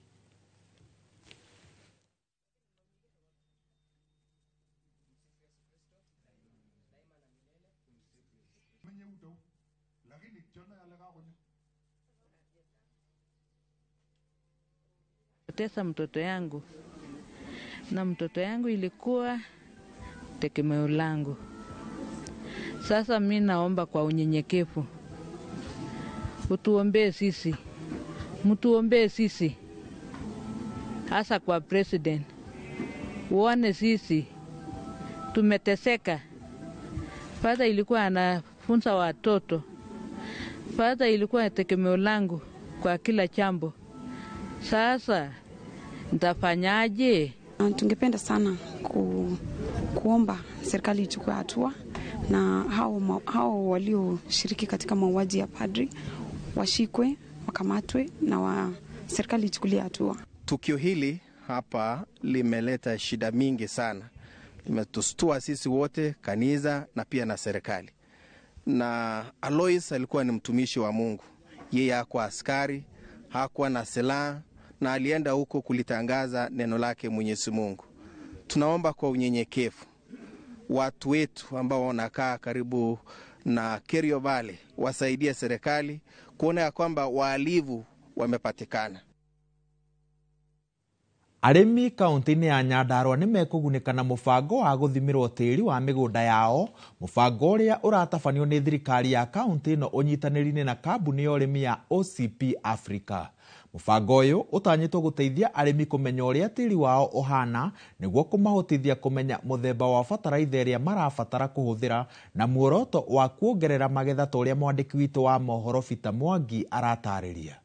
Poteza mtoto yangu na mtoto yangu ilikuwa tegemeo langu. Sasa mimi naomba kwa unyenyekevu, utuombee sisi, mtuombee sisi, hasa kwa president, uone sisi tumeteseka. Father ilikuwa anafunza watoto, father ilikuwa tegemeo langu kwa kila jambo. Sasa nitafanyaje? Tungependa sana kuomba serikali ichukue hatua na hao walioshiriki katika mauaji ya padri washikwe, wakamatwe na serikali ichukulie hatua. Tukio hili hapa limeleta shida mingi sana. Limetustua sisi wote, kanisa na pia na serikali. Na Alois alikuwa ni mtumishi wa Mungu. Yeye hakuwa askari, hakuwa na silaha, na alienda huko kulitangaza neno lake Mwenyezi Mungu. Tunaomba kwa unyenyekevu watu wetu ambao wanakaa karibu na Kerio Valley wasaidie serikali kuona ya kwamba wahalifu wamepatikana. Arĩmi kaunti-inĩ ya Nyandarua nĩ mekũgunĩka na mũbango wa gũthimĩrwo tĩĩri wa mĩgũnda yao, mũbango ũrĩa ũratabanio nĩ thirikari ya kaunti ĩno ũnyitanĩri-inĩ na kambuni ya ũrĩmi ya OCP Africa. Mũbango ũyũ ũtanyĩtwo gũteithia arĩmi kũmenya ũrĩa tĩĩri wao ũhana nĩguo kũmahotithia kũmenya mũthemba wa bataraitha ĩrĩa marabatara kũhũthĩra na muoroto wa kuongerera magetha ta ũrĩa mwandĩki witũ wa mohoro Peter Mwangi aratarĩria.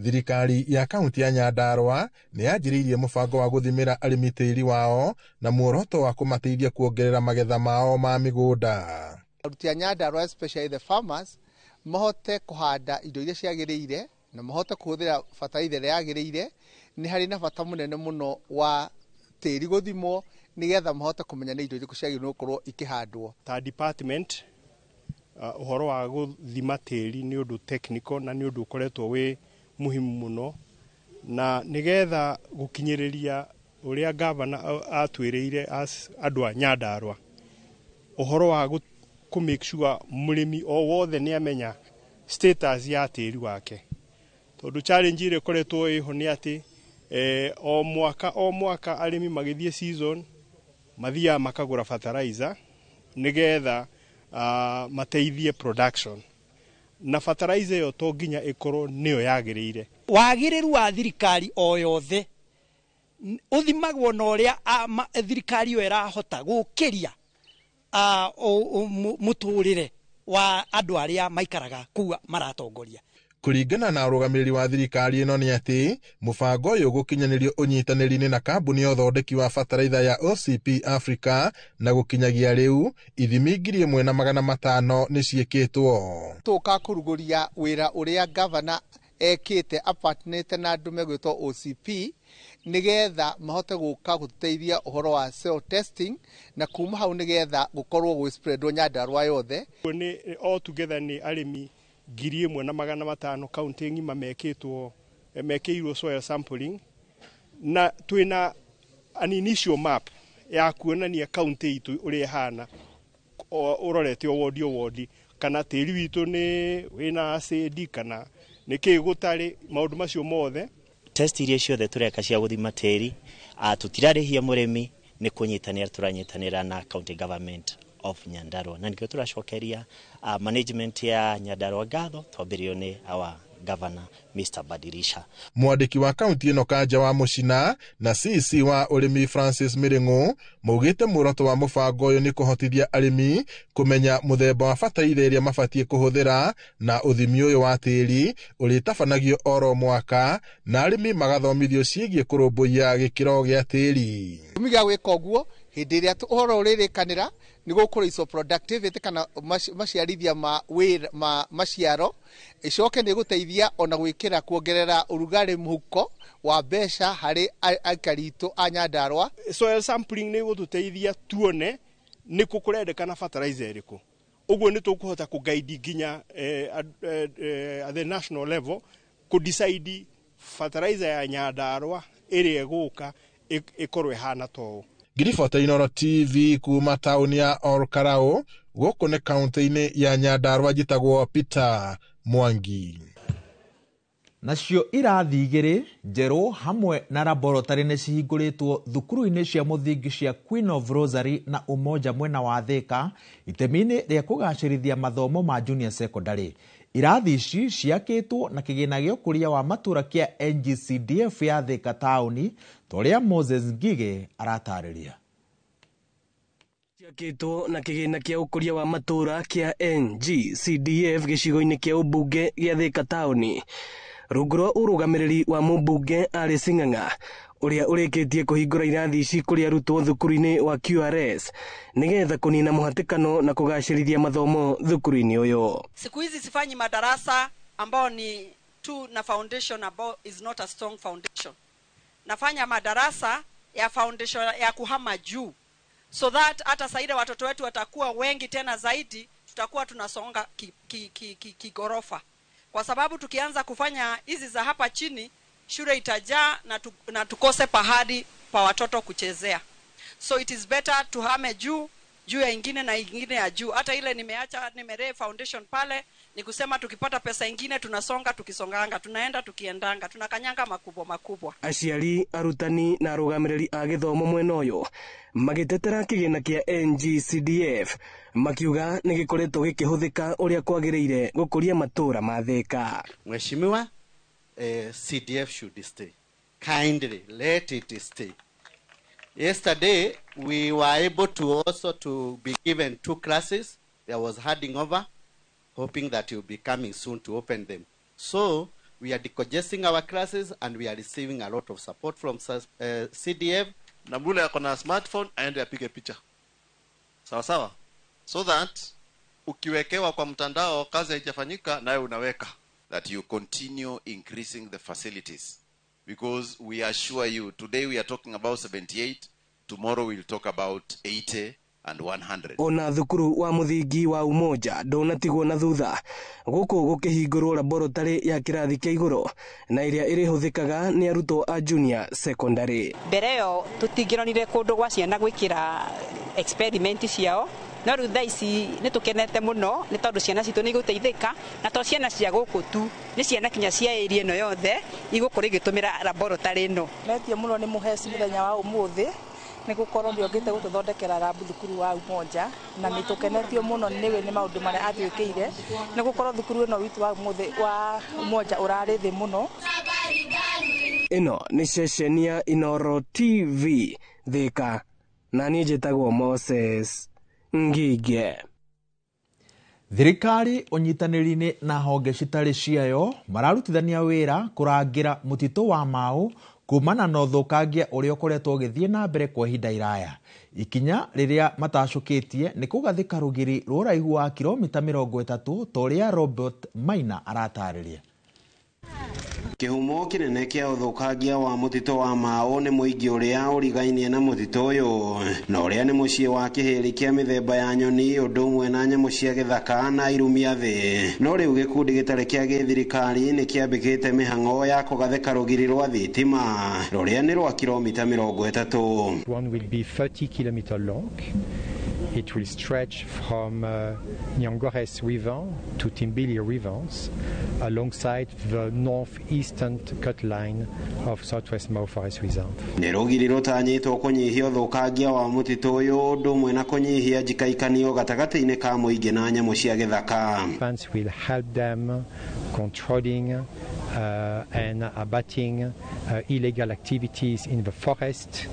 Thirikari ya kaunti ya Nyandarua nĩ yanjĩrĩirie mũbango wa gũthimĩra arĩmi tĩĩri wao na muoroto wa kũmateithia kuongerera magetha mao ma mĩgũnda. Aruti a Nyandarua, especially the farmers, mahote kũhanda indo iria ciagĩrĩire na mahote kũhũthĩra bataraitha ĩrĩa yagĩrĩire. Nĩ harĩ na bata mũnene mũno wa tĩĩri gũthimwo nĩgetha mahote kũmenya nĩ indo irĩkũ ciagĩrĩirwo gũkorwo ikĩhandwo. Ta department, ũhoro wa gũthima tĩĩri nĩ ũndũ technical na nĩ ũndũ ũkoretwo wĩ muhimu muno, na nigetha gukinyiriria uria gavana atwiriire as andu a Nyandarua uhoro wa ku make sure murimi o wothe ni amenya status ya tiri wake, tondu challenge ire koretwo iho ni ati o mwaka arimi magithie season mathia makagura fertilizer nigetha mateithie production, na fertilizer yo to nginya ikorwo niyo yagiriire. Wagiriru wa thirikari o yothe uthimagwo na uria thirikari yo irahota gukiria muturire wa andu aria maikaraga kuu maratongoria. Kũringana na ũrũgamĩrĩri wa thirikari ĩno nĩ atĩ mũbango ũyũ ũgũkinyanĩrio ũnyitanĩri-inĩ na kambuni ya ũthondeki wa bataraitha ya OCP Africa na gũkinyagia rĩu ithimi 1500 nĩ ciĩkĩtwo. Tũka kũrugũria wĩra ũrĩa gavana ekĩte apatnĩte na andũ megwĩtwo OCP nĩgetha mahote gũka gũtũteithia ũhoro wa soil testing na kuma hau nĩgetha gũkorwo gwĩ spreadwo Nyandarua yothe. Nĩ all together nĩ arĩmi 1500 kaunti ng'ima mekĩtwo mekĩirwo soil sampling na twĩna an initial map ya kuonania kaunti itũ ũrĩa ĩhana ũrorete o wodi o wodi kana tĩri witũ nĩ wĩna acid kana nĩ kĩ gũtarĩ maũndũ macio mothe. Test iria ciothe tũreka cia gũthima tĩri tũtirarĩhia mũrĩmi, nĩ kũnyitanĩra tũranyitanĩra na county government of Nyandarua na nĩkĩo tũracokeria management ya Nyandarua ngatho twambĩrĩrio nĩ our governor Mr. Badirisha. Mwandĩki wa kaunti ĩno Kanja wa Mũcina na CC wa ũrĩmi Francis Mĩrĩng'ũ maugĩte muoroto wa mũbango ũyũ nĩ kũhotithia arĩmi kũmenya mũthemba wa bataraitha ĩrĩa mabatiĩ kũhũthĩra na ũthimi ũyũ wa tĩri ũrĩtabanagio oro mwaka na arĩmi magathomithio ciĩgiĩ kũrũmbũiya gĩkĩro gĩa tĩri. Gĩtũmi gĩa gwĩka ũguo hĩndĩ ĩrĩa ũhoro ũrĩrĩkanĩra nĩ gũkũraicwo productivity kana maciarithia ma wĩra ma maciaro icoke nĩ gũteithia ona gwĩkĩra kuongerera ũrugarĩ mũhuko wa mbeca harĩ aikari itũ a Nyandarua. Soil sampling nĩ gũtũteithia tuone nĩ kũ kũrendekana fertilizer ĩrĩkũ, ũguo nĩ tũkũhota kũguide nginya at the national level kũ decide fertilizer ya Nyandarua ĩrĩa ĩgũka ĩkorwo ĩhana ta ũũ. Ngiribota Inooro TV kuma taũni ya Olkalau gũkũ nĩ kaunti-inĩ ya Nyandarua, njĩtagwo Peter Mwangi. Nacio irathi igĩrĩ njerũ hamwe na laboratory nĩ cihingũrĩtwo thukuru-inĩ cia mũthingi cia Queen of Rosary na Umoja mwena wa Thika itemi-inĩ rĩa kũgacĩrithia mathomo ma junior secondary. Irathi ici ciakĩtwo na kĩgĩna gĩa ũkũria wa matũra kĩa NGCDF ya Thika taũni ta ũrĩa Moses Ngige aratarĩria. Ciakĩtwo na kĩgĩna kĩa ũkũria wa matũra kĩa NGCDF gĩcigo-inĩ kĩa ũmbunge gĩa Thika taũni rungu rwa ũrũgamĩrĩri wa mũmbunge Alice Ng'ang'a ũrĩa ũrĩkĩtie kũhingũra irathi ici kũrĩ arutwo thukuru-inĩ wa QRS nĩgetha kũnina mũhatĩkano na kũgacĩrithia mathomo thukuru-inĩ ũyũ. Siku hizi sifanyi madarasa ambao ni tu na foundation ambao is not a strong foundation. Nafanya madarasa ya foundation ya kuhama juu so that hata saida watoto wetu watakuwa wengi tena zaidi, tutakuwa tunasonga kigorofa. Kwa sababu tukianza kufanya hizi za hapa chini, shule itajaa na tukose pahali pa watoto kuchezea. So it is better tuhame juu, juu ya ingine na ingine ya juu. Hata ile nimeacha nimeree foundation pale, ni kusema tukipata pesa ingine tunasonga, tukisonganga, tunaenda tukiendanga, tunakanyanga makubwa makubwa. Aciari, arutani na arũgamĩrĩri a gĩthomo mwena ũyũ magĩtetera kĩgĩna kĩa NGCDF makiuga nĩ gĩkoretwo gĩkĩhũthĩka ũrĩa kwagĩrĩire gũkũria matũra ma Thika. Mheshimiwa, CDF should stay. Kindly let it stay. Yesterday we were able to also to be given 2 classes. There was handing over, hoping that you'll be coming soon to open them. So we are decongesting our classes and we are receiving a lot of support from CDF. Na mule ako na smartphone aende apige picha. Sawa sawa. So that ukiwekewa kwa mtandao kazi haijafanyika nawe unaweka. That you continue increasing the facilities, because we assure you today we are talking about 78, tomorrow we'll talk about 80 and 100. Ona thukuru wa muthingi wa Umoja ndunatigwo na thutha guku gukihingurwo laboratory ya kirathi kia iguru na iria irihuthikaga ni arutwo a junior secondary. Mbere yo tutingĩronire kundu gwa ciana gwikira experiment ciao, no rĩu thaa ici nĩ tũkenete mũno nĩ tondũ ciana citũ nĩ igũteithĩka, na to ciana cia gũkũ tu, nĩ ciana kinya cia area ĩno yothe igũkorwo igĩtũmĩra laboratory ĩno. Metio mũno nĩ mũheci mũthenya wa ũmũthĩ nĩ gũkorwo nĩ okĩte gũtũthondekera rabu thukuru wa Umoja, na nĩ tũkenetio mũno nĩwe nĩ maũndũ marĩa atwĩkĩire, nĩ gũkorwo thukuru ĩno witũ wa ũmũthĩ wa Umoja ũrarĩ thĩ mũno. Ĩno nĩ ceceni ya Inooro TV Thika, na niĩ njĩtagwo Moses Ngige. Thirikari ũnyitanĩri-inĩ na honge citarĩ ciayo mararutithania wĩra kũrangĩra mũtitũ wa Mau kumana na ũthũkangia ũrĩa ũkoretwo ũgĩthiĩ na mbere kwa ihinda iraya. Ikinya rĩrĩa matacũkĩtie nĩ kũgathĩka rũgiri rwa ũraihu wa kilomita 30 ta ũrĩa Robert Maina aratarĩria. Kĩhumo kĩnene kĩa ũthũkangia wa mũtitũ wa Mau nĩ mũingĩ ũrĩa ũrigainie na mũtitũ ũyũ na ũrĩa nĩ mũciĩ wa kĩhĩrĩ kĩa mĩthemba ya nyoni ũndũ ũmwe na nyamũ cia gĩthaka na irumia thĩ. No rĩu gĩkundi gĩtarĩ kĩa gĩthirikari nĩ kĩambĩkĩte mĩhang'o ya kũgathĩka rũgiri rwa thitima rũrĩa nĩ rwa kilomita 30. One will be 30 kilometers long. It will stretch from Nyangores River to Timbili Rivers alongside the northeastern cut line of Southwest Mau Forest Reserve. Nĩ rũgiri rũtanyĩtwo kũnyihia ũthũkangia wa mũtitũ ũyũ ũndũ ũmwe na kũnyihia njikaikanio gatagatĩ-inĩ ka mũingĩ na nyamũ cia gĩthaka. Funds will help them controlling and abating illegal activities in the forest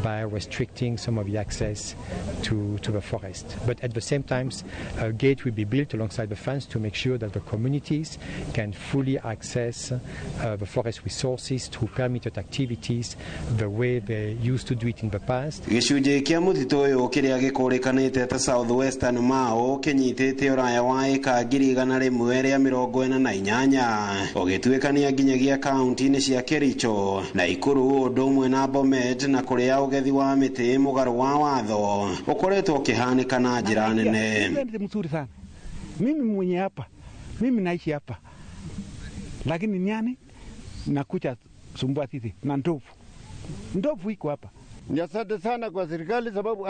by restricting some of the access to the forest. But at the same time, a gate will be built alongside the fence to make sure that the communities can fully access the forest resources through permitted activities the way they used to do it in the past. Gĩcunjĩ kĩa mũtitũ ũyũ kĩrĩa gĩkũrĩkanĩte ta South Western Mau kĩnyitĩte ũraya wa ĩka 148 ũgĩtuĩkania nginyagia kaunti-inĩ cia Kericho na Ikuru ũndũ ũmwe na Bomet na kũrĩa ũgethi wa mĩtĩ mũgarũ wa watho ũkoretwo ũkĩhanĩka na njĩra nene. Mzuri sana. Mimi mwenye hapa, mimi naishi hapa, lakini nyani nakucha sumbua sisi na ndovu. Ndovu iko hapa. Ni asante sana kwa serikali sababu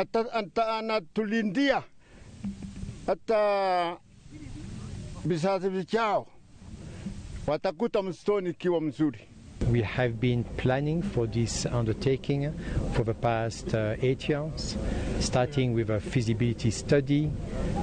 anatulindia hata vizazi vijao watakuta msituni ikiwa mzuri. We have been planning for this undertaking for the past 8 years, starting with a feasibility study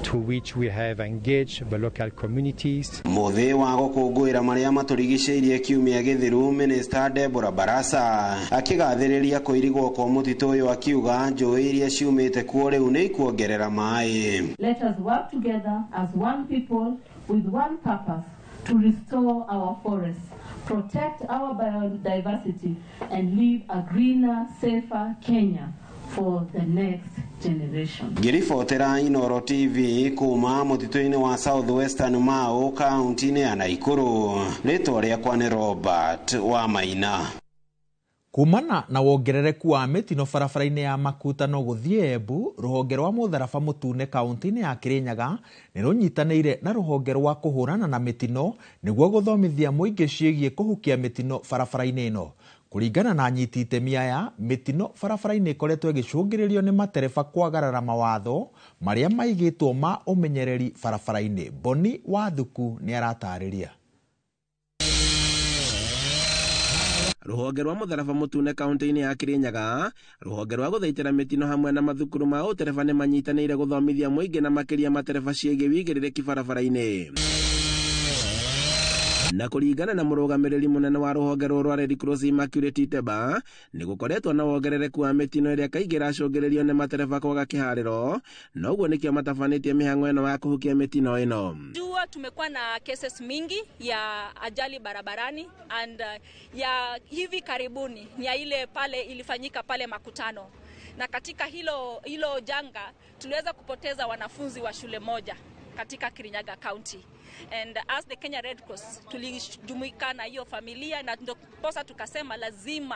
to which we have engaged the local communities. Mũthĩ wa gũkũngũĩra marĩa matũrigicĩirie kiumia gĩthiru, Minister Deborah Barasa akĩgathĩrĩria kũirigwo kwa mũtitũ ũyũ akiuga njũĩ iria ciumĩte kuo rĩu nĩ ikuongerera maĩ. Let us work together as one people with one purpose to restore our forests, protect our biodiversity, and leave a greener, safer Kenya for the next generation. Ngĩribotera Inooro TV kuma mũtitũ-inĩ wa South Western Mau kaunti-inĩ ya Nakuru, rĩtwa rĩakwa nĩ Robert wa Maina. Kumana na wongerereku wa mĩtino barabara-inĩ ya Makutano gũthiĩ Embu, rũhonge rwa Mũtharaba Mũtune kaunti-inĩ ya Kirinyaga nĩ rũnyitanĩire na rũhonge rwa kũhũrana na mĩtino nĩguo gũthomithia mũingĩ ciĩgiĩ kũhukia mĩtino barabara-inĩ ĩno. Kũringana na anyiti itemi aya, mĩtino barabara-inĩ ĩkoretwo ĩgĩcũngĩrĩrio nĩ matereba kwagarara mawatho marĩa maigĩtwo ma ũmenyereri barabara-inĩ. Boni Wathuku nĩ aratarĩria. Rũhonge rwa Mũtharaba Mũtune kaunti-inĩ ya Kirinyaga, rũhonge rwa gũthaitĩra mĩtino hamwe na mathukuru ma ũtereba nĩ manyitanĩire gũthomithia mũingĩ na makĩria matereba ciĩgiĩ wĩigĩrĩrĩki barabara-inĩ. Na kũringana na mũrũgamĩrĩri mũnene wa rũhonge rũrũ rwa Red Cross Immaculate Iteba, nĩ gũkoretwo na wongerereku wa mĩtino ĩrĩa kaingĩ ĩracũngĩrĩrio nĩ matereba kwaga kĩharĩro, na ũguo nĩkĩo matabanĩtie mĩhang'o ĩno ya kũhukia mĩtino ĩno. Jua tumekuwa na cases mingi ya ajali barabarani and ya hivi karibuni ni ya ile pale ilifanyika pale Makutano, na katika hilo janga tuliweza kupoteza wanafunzi wa shule moja katika Kirinyaga County. And as the Kenya Red Cross tulijumuika na hiyo familia, na ndiposa tukasema lazima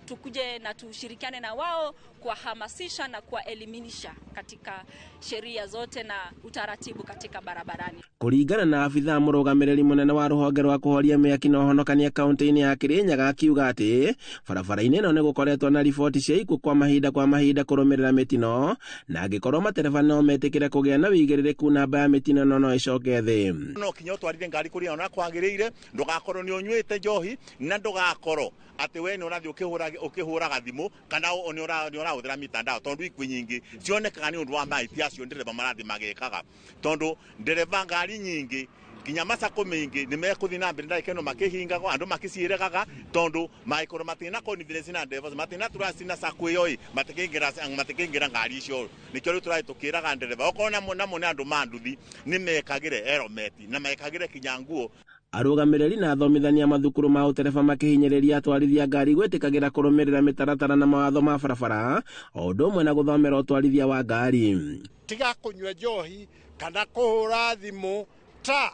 tukuje na tushirikiane na wao kuwahamasisha na kuwaelimisha katika sheria zote na utaratibu katika barabarani. Kũringana na abithaa mũrũgamĩrĩri mũnene wa rũhonge rwa kũhoria mĩaki na ũhonokania kaunti-inĩ ya Kirinyaga akiuga atĩ barabara-inĩ ĩno nĩ gũkoretwo na riboti cia ikuũ kwa mahinda kũrũmĩrĩra mĩtino, na angĩkorwo matereba no metĩkĩre kũgĩa na wĩigĩrĩrĩku, namba ya mĩtino ĩno no ĩcoke thĩ. No kinya ũtwarire ngari kũrĩa ona kwagĩrĩire, ndũgakorwo nĩ ũnyuĩte njohi na ndũgakorwo atĩ we nĩ ũrathiĩ ũkĩhũraga thimũ kana nĩ ũrahũthĩra mitandao, tondũ ikuũ nyingĩ cionekaga nĩ ũndũ wa mahĩtia acio ndereba marathiĩ magĩkaga, tondũ ndereba ngari nyingĩ Nginya macako maingi ni mekuthi na mbere ndagika ino makihingagwo andu makiciiregaga tondu maikorwo matina confidence na drivers matina trust na sacco iyo matikingĩra ngari icio. Nikio riu tũrathiĩ tũkĩraga ndereba okorwo namo nĩ andũ ma nduthi nĩ mekagĩre helmet na mekagĩre kinya nguo. Arũgamĩrĩri na athomithania mathukuru ma ũtereba makĩhinyĩrĩria atwarithia ngari gwĩtĩkagĩra kũrũmĩrĩra mĩtaratara na mawatho ma barabara o ũndũ ũmwe na gũthomera ũtwarithia wa ngari. Tiga kũnyua njohi kana kũhũra thimũ ta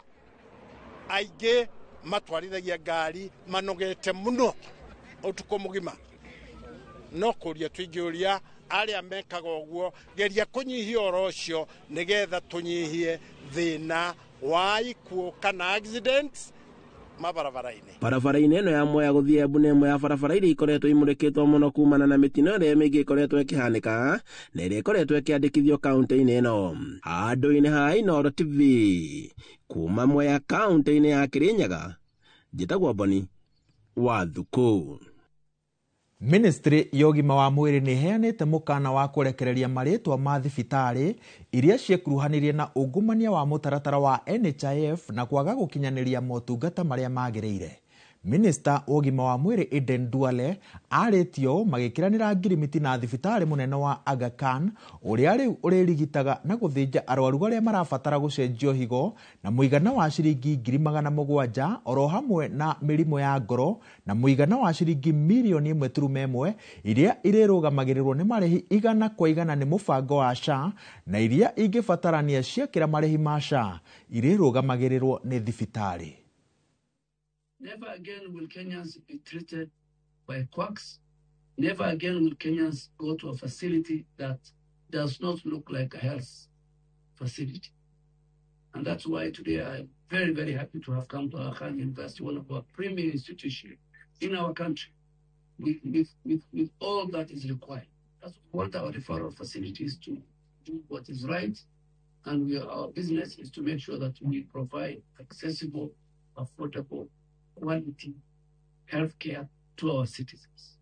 aingĩ matwarithagia ngari manogete mũno ũtukũ mũgima. No kũria tũingĩũria arĩa mekaga ũguo, geria kũnyihia ũhoro ũcio nĩgetha tũnyihie thĩna wa ikuũ kana accidents mabarabara-inĩ. Barabara-inĩ ĩno ya Mwea gũthiĩ Embu nĩ ĩmwe ya barabara iria ikoretwo imũrĩkĩtwo mũno kumana na mĩtino ĩrĩa mĩingĩ ĩkoretwo ĩkĩhanĩka na ĩrĩa ĩkoretwo ĩkĩandĩkithio kaunti-inĩ ĩno. Handũ-inĩ ha Inooro TV kuma Mwea kaunti-inĩ ya Kirinyaga, njĩtagwo Boni wa Thuku. Ministry ya ũgima wa mwĩrĩ nĩ ĩheanĩte mũkana wa kũrekereria marĩtwa ma thibitarĩ iria ciekuruhanirie na ungumania wa mũtaratara wa NHIF na kwaga gũkinyanĩria motungata marĩa magĩrĩire. Minista wa ũgima wa mwĩrĩ Aden Duale arĩtio magĩkĩranĩra ngirimiti na thibitarĩ mũnene wa Aga Khan ũrĩa rĩu ũrĩrigitaga na gũthĩnja arwaru arĩa marabatara gũcenjio higo na mũigana wa ciringi 700,000 oro hamwe na mĩrimũ ya ngoro na mũigana wa ciringi 1.1 mirioni iria irĩrũgamagĩrĩrwo nĩ marĩhi 100 kwa 100 nĩ mũbango wa SHA na iria ingĩbatarania ciakĩra marĩhi ma SHA irĩrũgamagĩrĩrwo nĩ thibitarĩ. Never again will Kenyans be treated by quacks. Never again will Kenyans go to a facility that does not look like a health facility. And that's why today I'm very, very happy to have come to Aga Khan University, one of our premier institutions in our country, with all that is required. That's what our referral facilities to do what is right. And our business is to make sure that we provide accessible, affordable, quality healthcare to our citizens.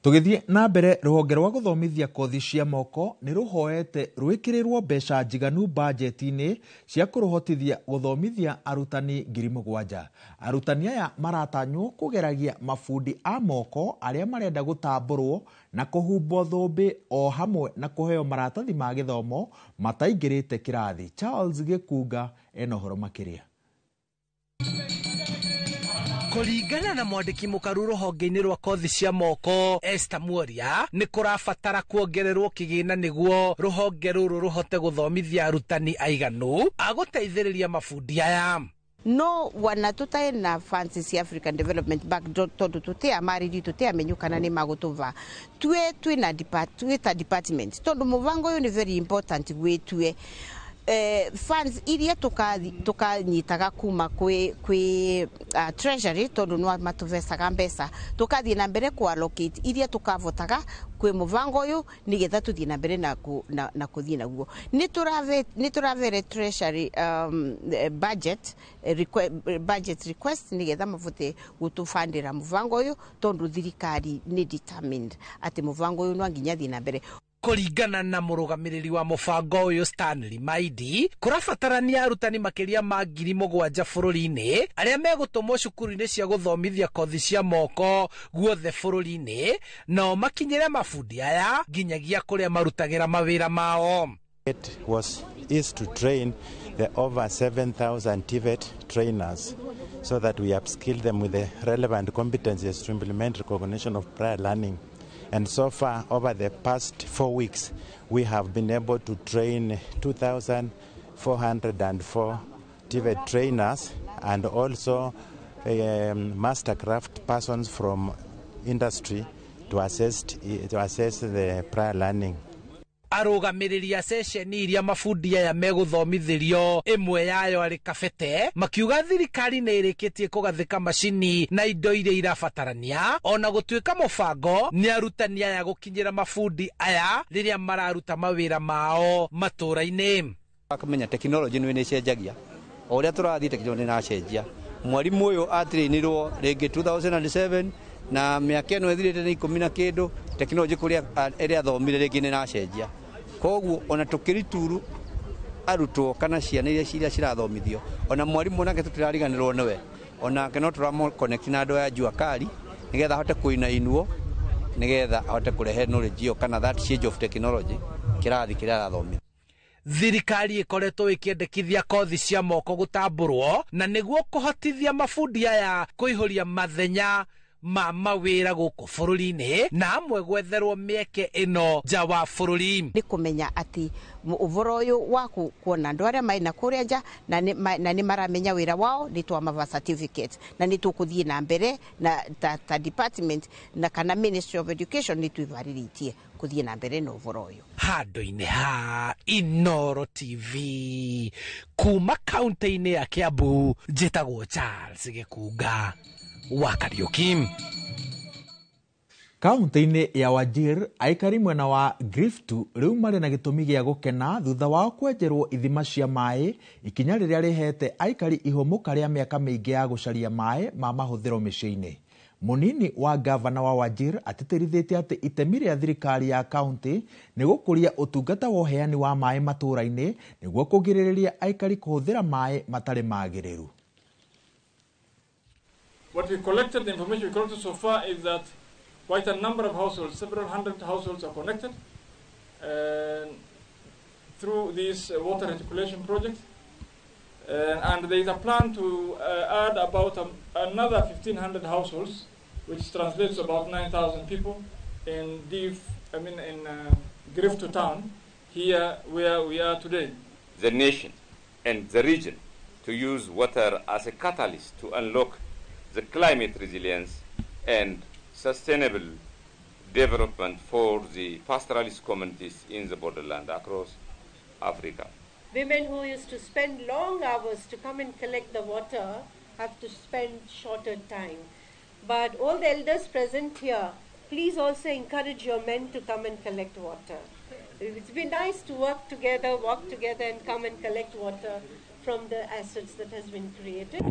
Tũgĩthiĩ na mbere, rũhonge rwa gũthomithia kothi cia moko nĩ rũhoete rwĩkĩrĩrwo mbeca njiganu bajeti-inĩ cia kũrũhotithia gũthomithia arutani 7,000. Arutani aya maratanywo kũgeragia mabundi a moko arĩa marenda gũtambũrwo na kũhumbwo thũmbĩ o hamwe na kũheo maratathi ma gĩthomo mataingĩrĩte kĩrathi. Charles Gĩkunga ena ũhoro makĩria. Kũringana na mwandĩki mũkaru rũhonge-inĩ rwa kothi cia moko Esther Muoria, nĩ kũrabatara kuongererwo kĩgĩna nĩguo rũhonge rũrũ rũhote gũthomithia arutani aiganu a gũteithĩrĩria mabundi aya. No wana tutae na funds cia African Development Bank tondu tutiamariri tutiamenyu kana ni magutuva tue twina tue ta department tondu muvango uyu ni very important gwi tue funds iria tukanyitaga kuma kwi treasury tondu no matuvecaga mbeca tukathie na mbere ku allocate iria tukavotaga kwi muvango uyu nigetha tuthie na mbere na kuthie naguo. Ni turavere treasury budget request nigetha mavote gutubandira muvango uyu tondu thirikari ni determined ati muvango uyu no nginya thie na mbere. Kũringana na mũrũgamĩrĩri wa mũbango ũyũ Stanley Maidi, kũrabatarania arutani makĩria ma 7,000 bũrũri-inĩ arĩa megũtũmwo cukuru-inĩ cia gũthomithia kothi cia moko guothe bũrũri-inĩ, nao makinyĩre mabundi aya nginyagia kũrĩa marutagĩra mawĩra mao. It is to train the over 7,000 TVET trainers so that we upskill them with the relevant competencies to implement recognition of prior learning. And so far, over the past 4 weeks, we have been able to train 2,404 TVET trainers and also mastercraft persons from industry to assess the prior learning. Arũgamĩrĩri a ceceni iria mabundi aya megũthomithĩrio ĩmwe yayo arĩ Kabete makiuga thirikari nĩ ĩrĩkĩtie kũgathĩka macini na indo iria irabatarania ona gũtuĩka mũbango nĩ arutani aya gũkinyĩra mabundi aya rĩrĩa mararuta mawĩra mao matũũra-inĩ. Akamenya tekinoronjĩ nĩ ĩcenjagia o ũrĩa tũrathiĩ tekinoronjĩ nĩ ĩracenjia. Mwarimu ũyũ atrainirwo rĩngĩ 2007 na mĩaka ĩno ĩthirĩte nĩ 10 na kĩndũ, tekinoronjĩ kũrĩa ĩrĩa athomire rĩngĩ nĩ ĩracenjia. Koguo ona tũkĩrituru Arutwo kana ciana iria cirathomithio ona mwarimu nake tũtirariganĩrwo nĩwe, onake no tũramũ connect na andũ aya Jua Kali nĩgetha ahote kũinainwo, nĩgetha ahote kũrehe knowledge ĩyo kana that change of technology kĩrathi kĩrĩa arathomithia. Thirikari ĩkoretwo ĩkĩendekithia kothi cia moko gũtambũrwo na nĩguo kũhotithia mabundi aya kũihũria mathenya ma mawĩra gũkũ bũrũri-inĩ na amwe gwetherwo mĩeke ĩno nja wa bũrũri. Nĩ kũmenya atĩ ũhoro ũyũ wa kuona andũ arĩa marĩ na kũrĩa nja na nĩ maramenya wĩra wao nĩ twamava certificate na nĩ tũkũthiĩ na mbere na ta department na kana Ministry of Education nĩ twĩvarĩrĩtie kũthiĩ na mbere na ũhoro ũyũ. Handũ-inĩ ha Inooro TV kuma kaunti-inĩ ya Kiambu, njĩtagwo Charles Gĩkunga wa Kariuki. Kaunti-inĩ ya Wajir, aikari mwena wa Griftu rĩu marĩ na gĩtũmi gĩa gũkena thutha wao kwenjerwo ithima cia maĩ, ikinya rĩrĩa rĩhete aikari ihũmũka rĩa mĩaka mĩingĩ ya gũcaria maĩ ma mahũthĩro mĩciĩ-inĩ. Mũnini wa gavana wa Wajir atĩtĩrithĩtie atĩ itemi rĩa thirikari ya kaunti nĩ gũkũria ũtungata wa ũheani wa maĩ matũũra-inĩ nĩguo kũgirĩrĩria aikari kũhũthĩra maĩ matarĩ magĩrĩru. What we collected, the information we collected so far is that quite a number of households, several hundred households are connected through this water reticulation project. And there is a plan to add about another 1,500 households, which translates to about 9,000 people in Griftu town, here where we are today. The nation and the region to use water as a catalyst to unlock the climate resilience and sustainable development for the pastoralist communities in the borderland across Africa. Women who used to spend long hours to come and collect the water have to spend shorter time. But all the elders present here, please also encourage your men to come and collect water. It's been nice to work together, walk together and come and collect water from the assets that has been created.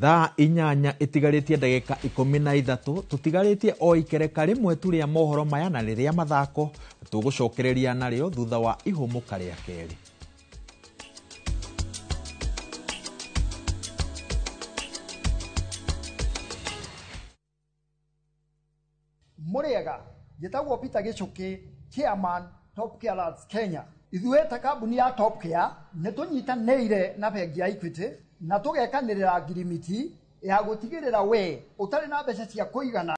Thaa 8 itigarĩtie ndagĩka 13 tũtigarĩtie o ikereka rĩmwe tu rĩa mohoro maya na rĩrĩa mathako tũgũcokereria narĩo thutha wa ihũmũka rĩa kerĩ. Mũrĩega, njĩtagwo Peter Gĩchũkĩ, chairman Top Care Lads Kenya. Ithuĩ ta kambuni ya Top Care nĩ tũnyitanĩire na bengi ya Equity na tũgekanĩrĩra ngirimiti ya gũtigĩrĩra we ũtarĩ na mbeca cia kũigana.